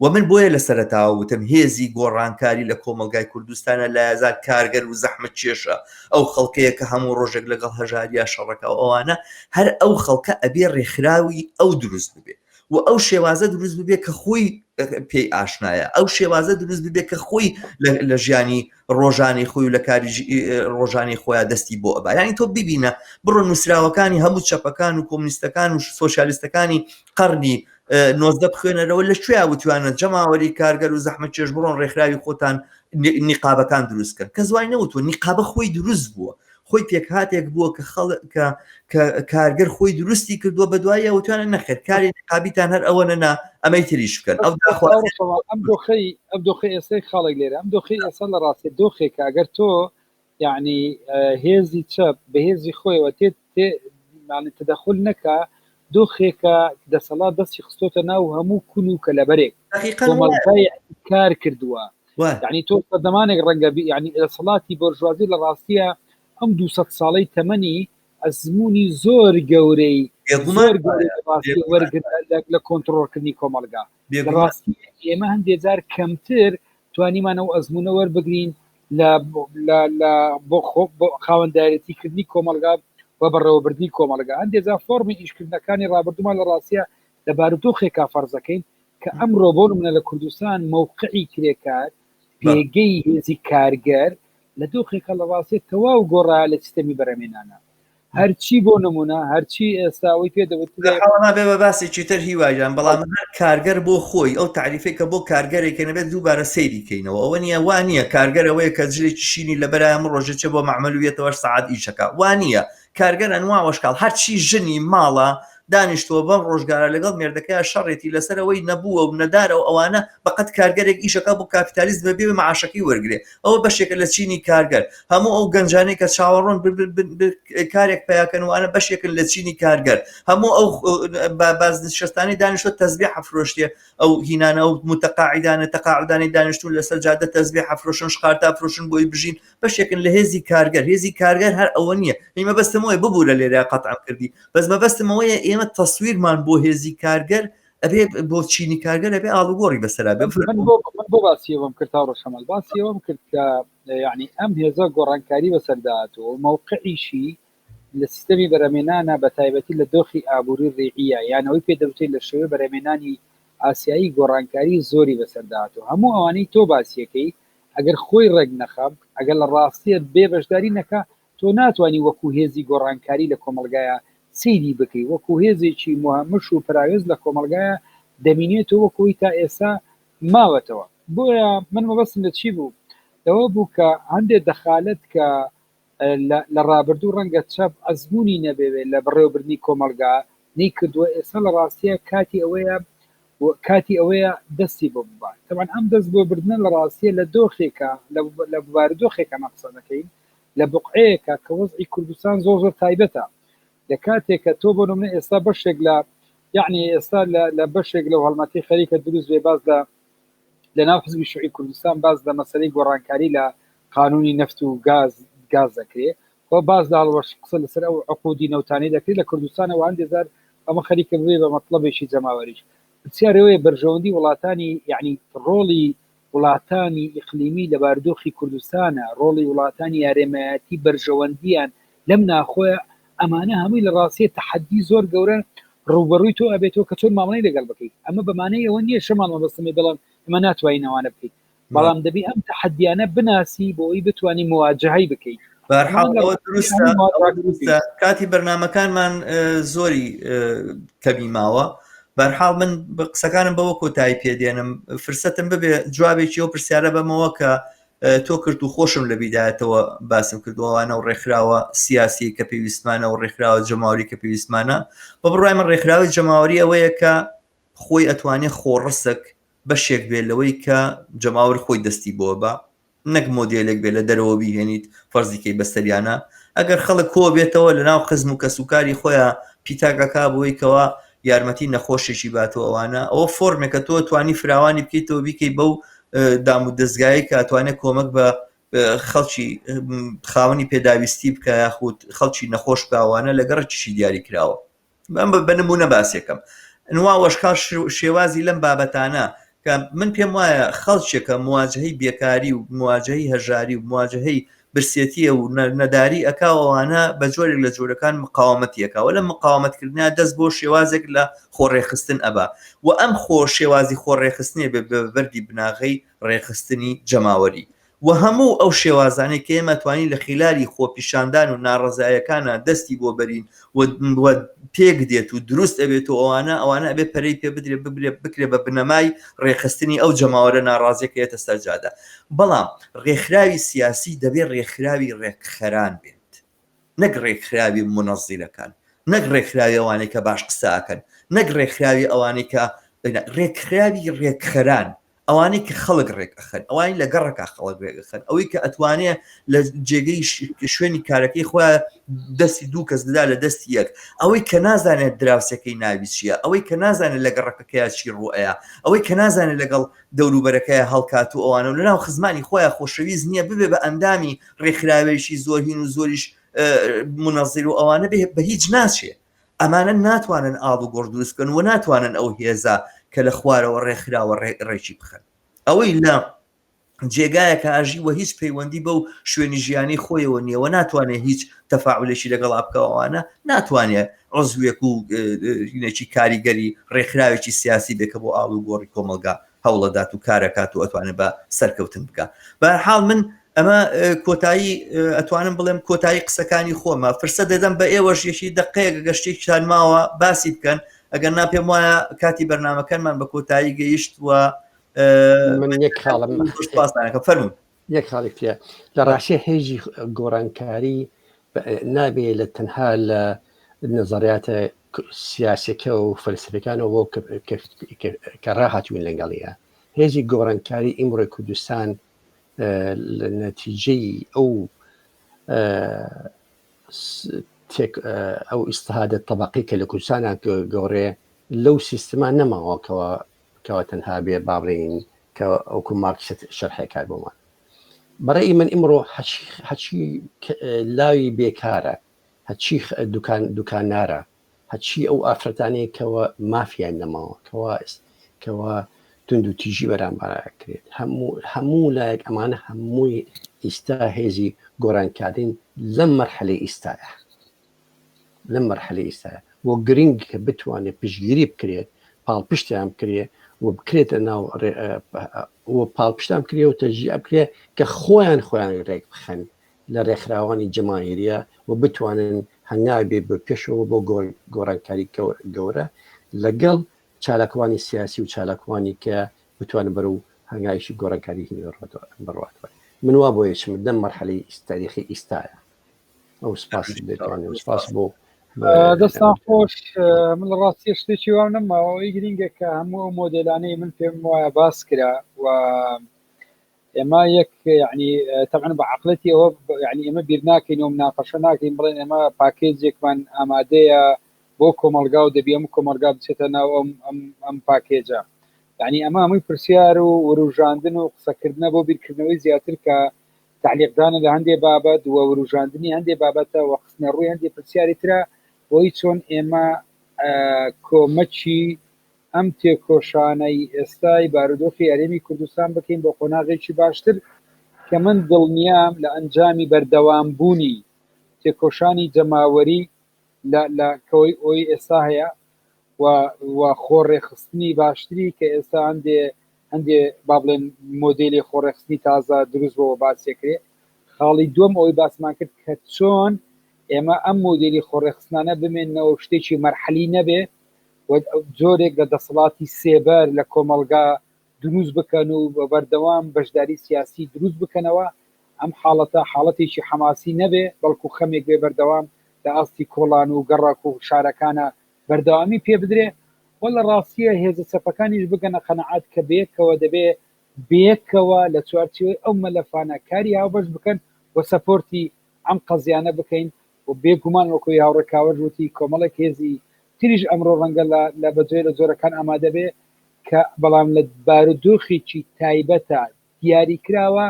و من بۆیە لە سەرەتاوە وتم هێزی گۆڕانکاری لە کۆمەڵگای کوردستانە لایەزار کارگەر و زەحمەت کێشە ئەو خەڵکەیە کە هەموو ڕۆژێک لەگەڵ هەژاریا شەڕەکە و ئەوانە هەر ئەو خەڵکە ئەبێ ڕێکخراوی ئەو دروست ببێ و ئەو شێوازە دروست ببێ کە خۆی پێی ئاشنایە ئەو شێوازە دروست ببێ کە خۆی لە ژیانی ڕۆژانی خۆی و لە کاری ڕۆژانی خۆیان دەستی بۆ ئەبا یانی تۆ ببینە بڕۆ نووسراوەکانی هەموو چەپەکان و کۆمنیستەکان و سۆسیالیستەکانی قەرنی 19 بخوێنەرەوە لە کوێ وتوانە جەماوەری کارگەر و زەحمەت چێژ بڕۆن ڕێکخراوی خۆتان نیقابەکان دروست کەن کە زوای نەوتوە نیقابە خۆی دروست بووە خۆی پێکهاتێک بووە کە خەڵ کە کە کارگەر خۆی دروستی کردووە بە دوای وتوانە نەخێر کاری نیقابیتان هەر ئەوە نەنا ئەمەی تریش بکەن ئەو داخواز ئەم دۆخەی ئەم دۆخی ئێستای خاڵێک لێرە ئەم دۆخی ئێستا لە ڕاستی دۆخێکە ئەگەر تۆ یعنی هێزی چەپ بە هێزی خۆیەوە تێ تێ معنی تدخل نەکا دۆخێکە دەسەڵات دەستی خستۆتە ناو هەموو کون و کەلەبەرێک کۆمەڵگای کار کردووە یعنی تۆ سەردەمانێک ڕەنگە یعنی دەسەڵاتی بۆرژوازی لە ڕاستیە ئەم 200 ساڵەی تەمەنی ئەزمموی زۆر گەورەی زۆر وەرگرت لە کۆنتترۆلکردنی کۆمەلگا ڕاستی ئێمە هەندێک جار کەمتر توانیمان ئەو ئەزمونە وەربگرین لە لە بۆ خاوەندارێتی کردنی کۆمەلگا و بەڕێوەبردنی کۆمەلگا هەندێک جار فۆرمی ئیشکردنەکانی ڕابردومان لە ڕاستە لە بارودۆخێکا فەرزەکەین کە ئەمڕۆ بۆ منە لە کوردستان مەوقعی کرێکار پێگەی هێزی کارگەر لە دۆخێکە لە ڕاستێت تەواو گۆڕا لە سیستەمی بەرەمێنانە. هەرچی بۆ نمونە هەرچی ئێستا ئەوەی پێ دەوترێ بێ بە باسێکی تر هیواجان بەڵام هەر کارگەر بۆ خۆی ئەو تعریفێک کە بۆ کارگەرێکە نەبێت دووبارە سەیری کەینەوە ئەوە نییە وا نییە کارگەر ئەوەیە کە جلێکی شینی لەبەرای ئەم ڕۆژە چێ بۆ مەعمەل و یەتەوەش سەعات ئیشەکە وا نییە کارگەر ئەنوا وەشکاڵ هەرچی ژنی ماڵە دانیشتووە بەم ڕۆژگارە لەگەڵ مێردەکەیا شەڕێتی لەسەر ئەوەی نەبووە و نەدارە و ئەوانە بەقەد کارگەرێک ئیشەکە بۆ کاپیتالیزم بەبێ مەعاشەکەی وەرگرێ ئەوە بەشێکە لە چینی کارگەر هەموو ئەو گەنجانەی کە چاوەڕۆن کارێک پیاکەن وانە بەشێکن لە چینی کارگەر هەموو ئەو بازنشەستانی دانیشتوە تەزبیح ئەفرۆشتێ ئەو هینانە ئەو متەقاعیدانە تەقاعدانی دانیشتون لەسەر جادە تەزبیح ئەفرۆشن شقارتا فرۆشن بۆی بژین بەشێکن لە هێزی کارگەر هێزی کارگەر هەر ئەوە نییە ئەی مەبەستم ئەوەیە ببوورە لێرە قەتعم کردی بەس مەبەستم ئەوەیە ئێمە تەسویرمان بۆ هێزی کارگەر ئەبێ بۆ چینی کارگەر ئەبێ ئاڵوگۆڕی بەسەرا بێ. من بۆ من بۆ باسی ئەوەم کرد هاوڕێ شەماڵ باسی ئەوەم کرد کە یعنی ئەم هێزە گۆڕانکاری بەسەردا هاتووە و مەوقعیشی لە سیستەمی بەرهەمێنانە بە تایبەتی لە دۆخی ئابووری ڕیعیە یان ئەوەی پێ دەوترێت لە شێوەی بەرهەمێنانی ئاسیایی گۆڕانکاری زۆری بەسەردا هاتووە هەموو ئەوانەی تۆ باسیەکەی ئەگەر خۆی ڕێک نەخا ئەگەر لە ڕاستیە بێ بەشداری نەکا تۆ ناتوانی وەکو هێزی گۆڕانکاری لە کۆمەڵگایا سەیری بکەی، وەکو هێزێکی موهەمش و پەراوێز لە کۆمەڵگایا دەمینێتەوە وەکو ئەوەی تا ئێستا ماوەتەوە. بۆیە من مەبەستم لە چی بوو؟ لەوە بوو کە هەندێ دەخالەت کە لە ڕابردوو ڕەنگە چەپ ئەزموونی نەبێ لە بەڕێوەبردنی کۆمەڵگا نەیکردووە، ئێستا لە ڕاستیا کاتی ئەوەیە کاتی ئەوەیە دەستی بۆ ببات. تەبعەن ئەم دەست بۆ بردنە لە ڕاستیا لە دۆخێکا لە بارودۆخێکا ئەمە قسە دەکەین لە بوقعەیەکە کە وەزعی کوردستان زۆر زۆر تایبەتە لە کاتێک کە تۆ بۆ نمونە ئێستا بەشێک لە یعنی ئێستا لە بەشێک لەو هەڵمەتی خەریکە دروست بێ باز لە لە ناو حزبی شوعی کوردستان باز لە مەسەلەی گۆڕانکاری لە قانونی نەفت و گاز گاز دەکرێ و باز لە هەڵوەش قسە لەسەر ئەو عقودی نەوتانەی دەکرێت لە کوردستانەوە هەندێک جار ئەمە خەریکە ببێ بە مەتڵەبێکی جەماوەریش پرسیارەوەی بەرژەوەندی وڵاتانی یعنی ڕۆڵی وڵاتانی ئیقلیمی لە بارودۆخی کوردستانە، ڕۆڵی وڵاتانی یارێمایەتی بەرژەوەندییان لەم ناخۆیە، ئەمانە هەمووی لە ڕاستیە تەحەدی زۆر گەورەن ڕووبەڕووی تۆ ئەبێتەوە کە چۆن مامەڵەی لەگەڵ بکەیت، ئەمە بە مانای ئەوە نییە شەماڵ مەبەستم بڵێم ئێمە ناتوانین ئەوانە بکەین، بەڵام دەبی ئەم تەحەدیانە بناسی بۆ ئەوەی بتوانی مواجهەی بکەیت. بەهەرحاڵ ئەوە دروستە ئەوە دروستە کاتی بەرنامەکانمان زۆری کەمی ماوە بەرحاڵ من قسەکانم بەوە کۆتایی پێدێنم فرسەتم ببێ جوابێکی ئەو پرسیارە بەمەوە کە تۆ کرد و خۆشم لە بیدایەتەوە باسم کردووانە و ڕێکخراوە سیاسی کە پێویستمانە و ڕێکخراوە جەماوری کە پێویستمانە بە بڕای من ڕێکخراوی جەماوەری ئەوەیە کە خۆی ئەتوانێ خۆڕسک بەشێک بێ لەوەی کە جەماوەر خۆی دەستی بۆ بە نەک مۆدێلێک بێ لە دەرەوە بیهێنیت فەرزی کەی بەسەریانە ئەگەر خەڵک کۆ بێتەوە لە ناو خزم و کەسوکاری خۆیان پیتاکەکە بۆی کەوا یارمەتی نەخۆشێکی باتەوە ئەوانە ئەوە فۆرمێکە تۆ توانی فراوانی بکەیتەوە بیکەی بەو دام و دەستگایی کە توانێت کۆمەک بە خەڵکی خاوەنی پێداویستی بکە یاخود خەڵکی نەخۆش بکوانە لە گەڕێکیشی دیاری کراوە بەم بە نمونە باسێکم نوا وەشکار شێوازی لەم بابەتانە کە من پێم وایە خەڵکێکە مواجهەی بێکاری و مواجهەی هەژاری و مواجهەی برسێتیە و نەداری ئەکاوانە بە جۆرێک لە جۆرەکان مقاومەتی ئەکاوە لە مقاومەتکردنا دەست بۆ شێوازێک لە خۆڕێخستن ئەبا و ئەم خۆ شێوازی خۆڕێخستنێ بێ بە بەردی بناغەی ڕێخستنی جەماوەری وە هەموو ئەو شێوازانەی کە ئێمە توانین لە خیلالی خۆپیشاندان و ناڕەزایەکانا دەستی بۆ بەرین و و پێک دێت و دروست ئەبێت و ئەوانە ئەوانە ئەبێ پەرەی پێ بدرێ ببرێ بکرێ بە بنەمای ڕێکخستنی ئەو جەماوەرە ناڕازیە کە یەتە سەر جادە بەڵام ڕێکخراوی سیاسی دەبێ ڕێکخراوی ڕێکخەران بێت نەک ڕێکخراوی مونەزیرەکان نەک ڕێکخراوی ئەوانەی کە باش قسە ئەکەن نەک ڕێکخراوی ئەوانەی کە ڕێکخراوی ڕێکخەران ئەوانەی کە خەڵک ڕێک ئەخەن ئەوانی لە گەڕەکە خەڵک ڕێک ئەخەن ئەوەی کە ئەتوانێ لە جێگەی شوێنی کارەکەی خۆیان دەستی دوو کەس بدا لە دەستی یەک ئەوەی کە نازانێت دراوسەکەی ناوی چییە ئەوەی کە نازانێت لە گەڕەکەکەیا چی ڕوئەیە ئەوەی کە نازانێت لەگەڵ دەوروبەرەکەی هەڵکات و ئەوانە و لەناو خزمانی خۆیان خۆشەویست نییە ببێ بە ئەندامی ڕێکخراوێکی زۆر هین و زۆریش منەزیر و ئەوانە بێ بە هیچ ناچێ ئەمانە ناتوانن ئاڵوگۆڕ دروست بکەن و ناتوانن ئەو هێزە کە لە خوارەوە ڕێکخراوە ڕێکی بخەن ئەوەی لە جێگایەکە ئاژی وە هیچ پەیوەندی بەو شوێنی ژیانی خۆیەوە نییە و ناتوانێت هیچ تەفاعولێکی لەگەڵا بکەوانە ناتوانێت عزوێک و ینێکی کاریگەری ڕێکخراوێکی سیاسی بێ کە بۆ ئاڵ و گۆڕی کۆمەلگا هەوڵەدات و کارەکات و ئەتوانێت بە سەرکەوتن بکە بەرحاڵ من. ئەمە کۆتایی ئەتوانم بڵێم کۆتایی قسەکانی خۆمە فرسە دەدەم بە ئێوەش یەکی دقەیەک گەشتێکیان ماوە باسی بکەن ئەگەر نا پێم وایە کاتی بەرنمەکەمان بە کۆتایی گەیشت و من یەک خاڵم فەرموو یەک خاڵێک ترە لە ڕاستی هێزی گۆڕانکاری نابێ لە تەنها لە نظریاتە سیاسەکە و فەلسفەکانەوە بۆ کە ڕاهاتوین لەگەڵیە هێزی گۆڕانکاری ئیمڕۆی کوردستان لە نەتیجەی ئەو ئەو ئیسهادە طبقی کە لە کوردستانە گۆڕێ لەو سیستما نەماوە کەەوە کەوا تەنها بێ با بڵێین کە ئەوکو مارکس شەرحێکات بۆمان بەڕێی من ئیمڕۆ هەچی لاوی بێکارە هەچی دوکان دوکانارە هەچی ئەو ئافرەتانەی کەوە مافیان نەماوە کەوا کەوا توند و تیژی بەرامبەرکرێت هەموو هەموو لایەک ئەمانە هەمووی ئیستا هێزی گۆڕانکارین لەم مەرحەلەی ئیستایە لەم مەرحەلەی ئیستایە و گرنگ کە بتوانێت پشتگیری بکرێت پاڵپشتیان بکرێ و بکرێتە ناو و پاڵپشتان بکرێ و تەجیع بکرێ کە خۆیان خۆیان ڕێک بخەن لە ڕێکخراوانی جەماهیریە و بتوانن هەنگاوێ بە پێشەوە بۆ گۆڕانکاری گەورە لەگەڵ چالاکوانی سیاسی و چالاکوانی کە بتوانن بەرەو هەنگاوێکی گۆڕانکاری بڕاتەوە من وا بۆ یەچم دەم مەرحەلەی تاریخی ئیستایە ئەو سپاس دەتوانێت سپاس بۆ دەستان خۆش من لە ڕاستی شتێکی وام نەماوە ئەوەی گرینگە کە هەموو ئەو مۆدێلانەی من پێم وایە باس کرا و ئێمە یەک یعنی تەبعەن بە عقلەتی ئەوە یعنی ئێمە بیر ناکەین و مناقەشە ناکەین بڵێن ئێمە پاکێجێکمان ئامادەیە بۆ کۆمەلگا و دەبی ئەم کۆمەلگا بچێتە ناو ئەم ئەم ئەم پاکێجە یعنی ئەمە هەمووی پرسیار و وروژاندن و قسەکردنە بۆ بیرکردنەوەی زیاتر کە تەعلیقدانە لە هەندێ بابەت و وروژاندنی هەندێ بابەتە و خستنە ڕووی هەندێ پرسیاری ترە بۆی چۆن ئێمە کۆمەکی ئەم تێکۆشانەی ئێستای بارودۆخی هەرێمی کوردستان بکەین بۆ قۆناغێکی باشتر کە من دڵنیام لە ئەنجامی بەردەوام بوونی تێکۆشانی جەماوەری لە لە کەوەی ئەوی ئێستا هەیە و و خۆڕێکخستنی باشتری کە ئێستا هەندێ هەندێ با بڵێن مۆدێلی خۆڕێکخستنی تازە دروست بۆ باسێکرێ خاڵی دووەم ئەوەی باسمان کرد کە چۆن ئێمە ئەم مۆدێلی خۆڕێکخستنانە بمێنەوە شتێکی مەرحەلی نەبێ و جۆرێک لە دەسەڵاتی سێبەر لە کۆمەڵگا دروست بکەن و بە بەردەوام بەشداری سیاسی دروست بکەنەوە، ئەم حاڵەتە حاڵەتێکی حەماسی نەبێ، بەڵکو خەمێک بێ بەردەوام لە ئاستی کۆڵان و گەڕەک و شارەکانا بەردەوامی پێ بدرێ و لە ڕاستیە هێزە چەپەکانیش بگەنە قەناعەت کە بەیەکەوە دەبێ بەیەکەوە لە چوارچێوەی ئەو مەلەفانە کاری هاوبەش بکەن و سەپۆرتی ئەم قەزیانە بکەین و بێ گومان وەکو هاوڕێ کاوەش وتی کۆمەڵێک هێزی تریش ئەمڕۆ ڕەنگە لە لە بە جۆرە جۆرەکان ئامادە بێ کە بەڵام لە بارودۆخێکی تایبەتە دیاریکراوە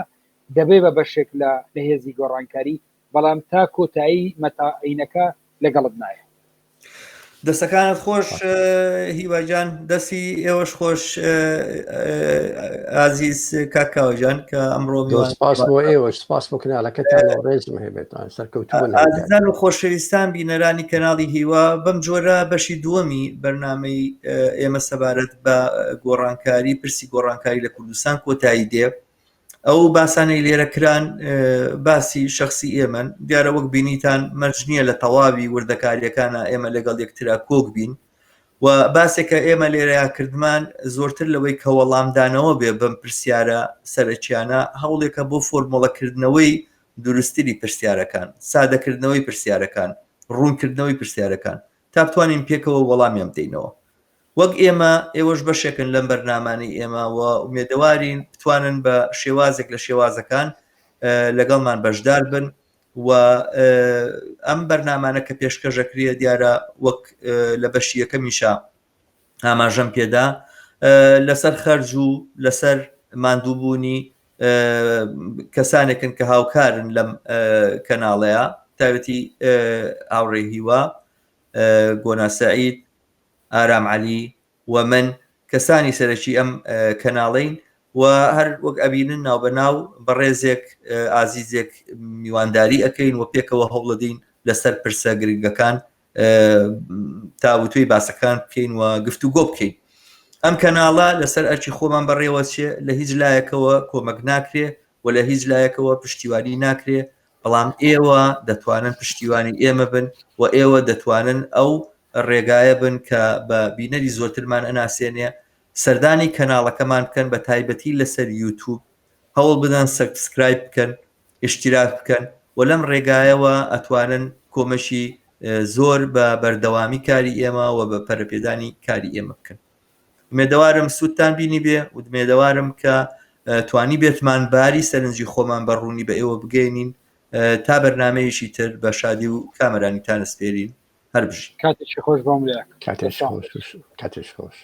دەبێ بە بەشێک لە لە هێزی گۆڕانکاری بەڵام تا کۆتایی مەتاینەکە لەگەڵت نایە. دەستەکانت خۆش هیواجان دەستی ئێوەش خۆش ئازیز کاکاوەجان کە ئەمڕۆ سپاس بۆ ئێوە سپاس بۆ کناڵەکەتان و ڕێزم هەبێتان سەرکەوتوو ئازیزان و خۆشەویستان بینەرانی کەناڵی هیوا بەم جۆرە بەشی دووەمی بەرنامەی ئێمە سەبارەت بە گۆڕانکاری پرسی گۆڕانکاری لە کوردستان کۆتایی دێ ئەو باسانەی لێرە کران باسی شخصی ئێمەن دیارە وەک بینیتان مەرج نییە لە تەواوی وردەکاریەکانە ئێمە لەگەڵ یەکترا کۆک بین و باسێکە ئێمە لێرەیا کردمان زۆرتر لەوەی کە وەڵامدانەوە بێ بەم پرسیارە سەرەکیانە هەوڵێکە بۆ فۆرمۆڵەکردنەوەی دروستتری پرسیارەکان سادەکردنەوەی پرسیارەکان ڕوونکردنەوەی پرسیارەکان تا بتوانین پێکەوە وەڵامیان بدەینەوە وەک ئێمە ئێوەش بەشێکن لەم بەرنامانەی ئێمە و ئومێدەوارین بتوانن بە شێوازێک لە شێوازەکان لەگەڵمان بەشدار بن و ئەم بەرنامانە کە پێشکەشەکرێ دیارە وەک لە بەشی یەکەمیشە ئاماژەم پێدا لەسەر خەرج و لەسەر ماندووبوونی کەسانێکن کە هاوکارن لەم کەناڵەیە تاوێتی هاوڕێ هیوا گۆنا سعید ئارام عەلی و من کەسانی سەرەکی ئەم کەناڵین و هەر وەک ئەبینن ناوبەناو بەڕێزێک ئازیزێک میوانداری ئەەکەین و پێکەوە هەوڵەدەین لەسەر پرسە گرنگەکان تاوتوێی باسەکان بکەین و گفتوگۆ بکەین ئەم کەناڵە لەسەر ئەرکی خۆمان بەڕێوەچێ لە هیچ لایەکەوە کۆمەک ناکرێ و و لە هیچ لایەکەوە پشتیوانی ناکرێ بەڵام ئێوە دەتوانن پشتیوانی ئێمە بن و ئێوە دەتوانن ئەو ڕێگایە بن کە بە بینەری زۆرترمان ئەناسێنێ سەردانی کەناڵەکەمان بکەن بە تایبەتی لەسەر یوتوب هەوڵ بدەن subscribe بکەن ئیشتیراک بکەن و لەم ڕێگایەوە ئەتوانن کۆمەکی زۆر بە بەردەوامی کاری ئێمە و بە پەرەپێدانی کاری ئێمە بکەن ئومێدەوارم سوودتان بینی بێ و ئومێدەوارم کە توانی بێتمان باری سەرنجی خۆمان بە ڕوونی بە ئێوە بگەینین تا بەرنمەیەکی تر بە شادی و کامەرانیتان سپێرین هەر بژی کاتێکی خۆش بۆم لە کاتێک خۆش کاتێک خۆش.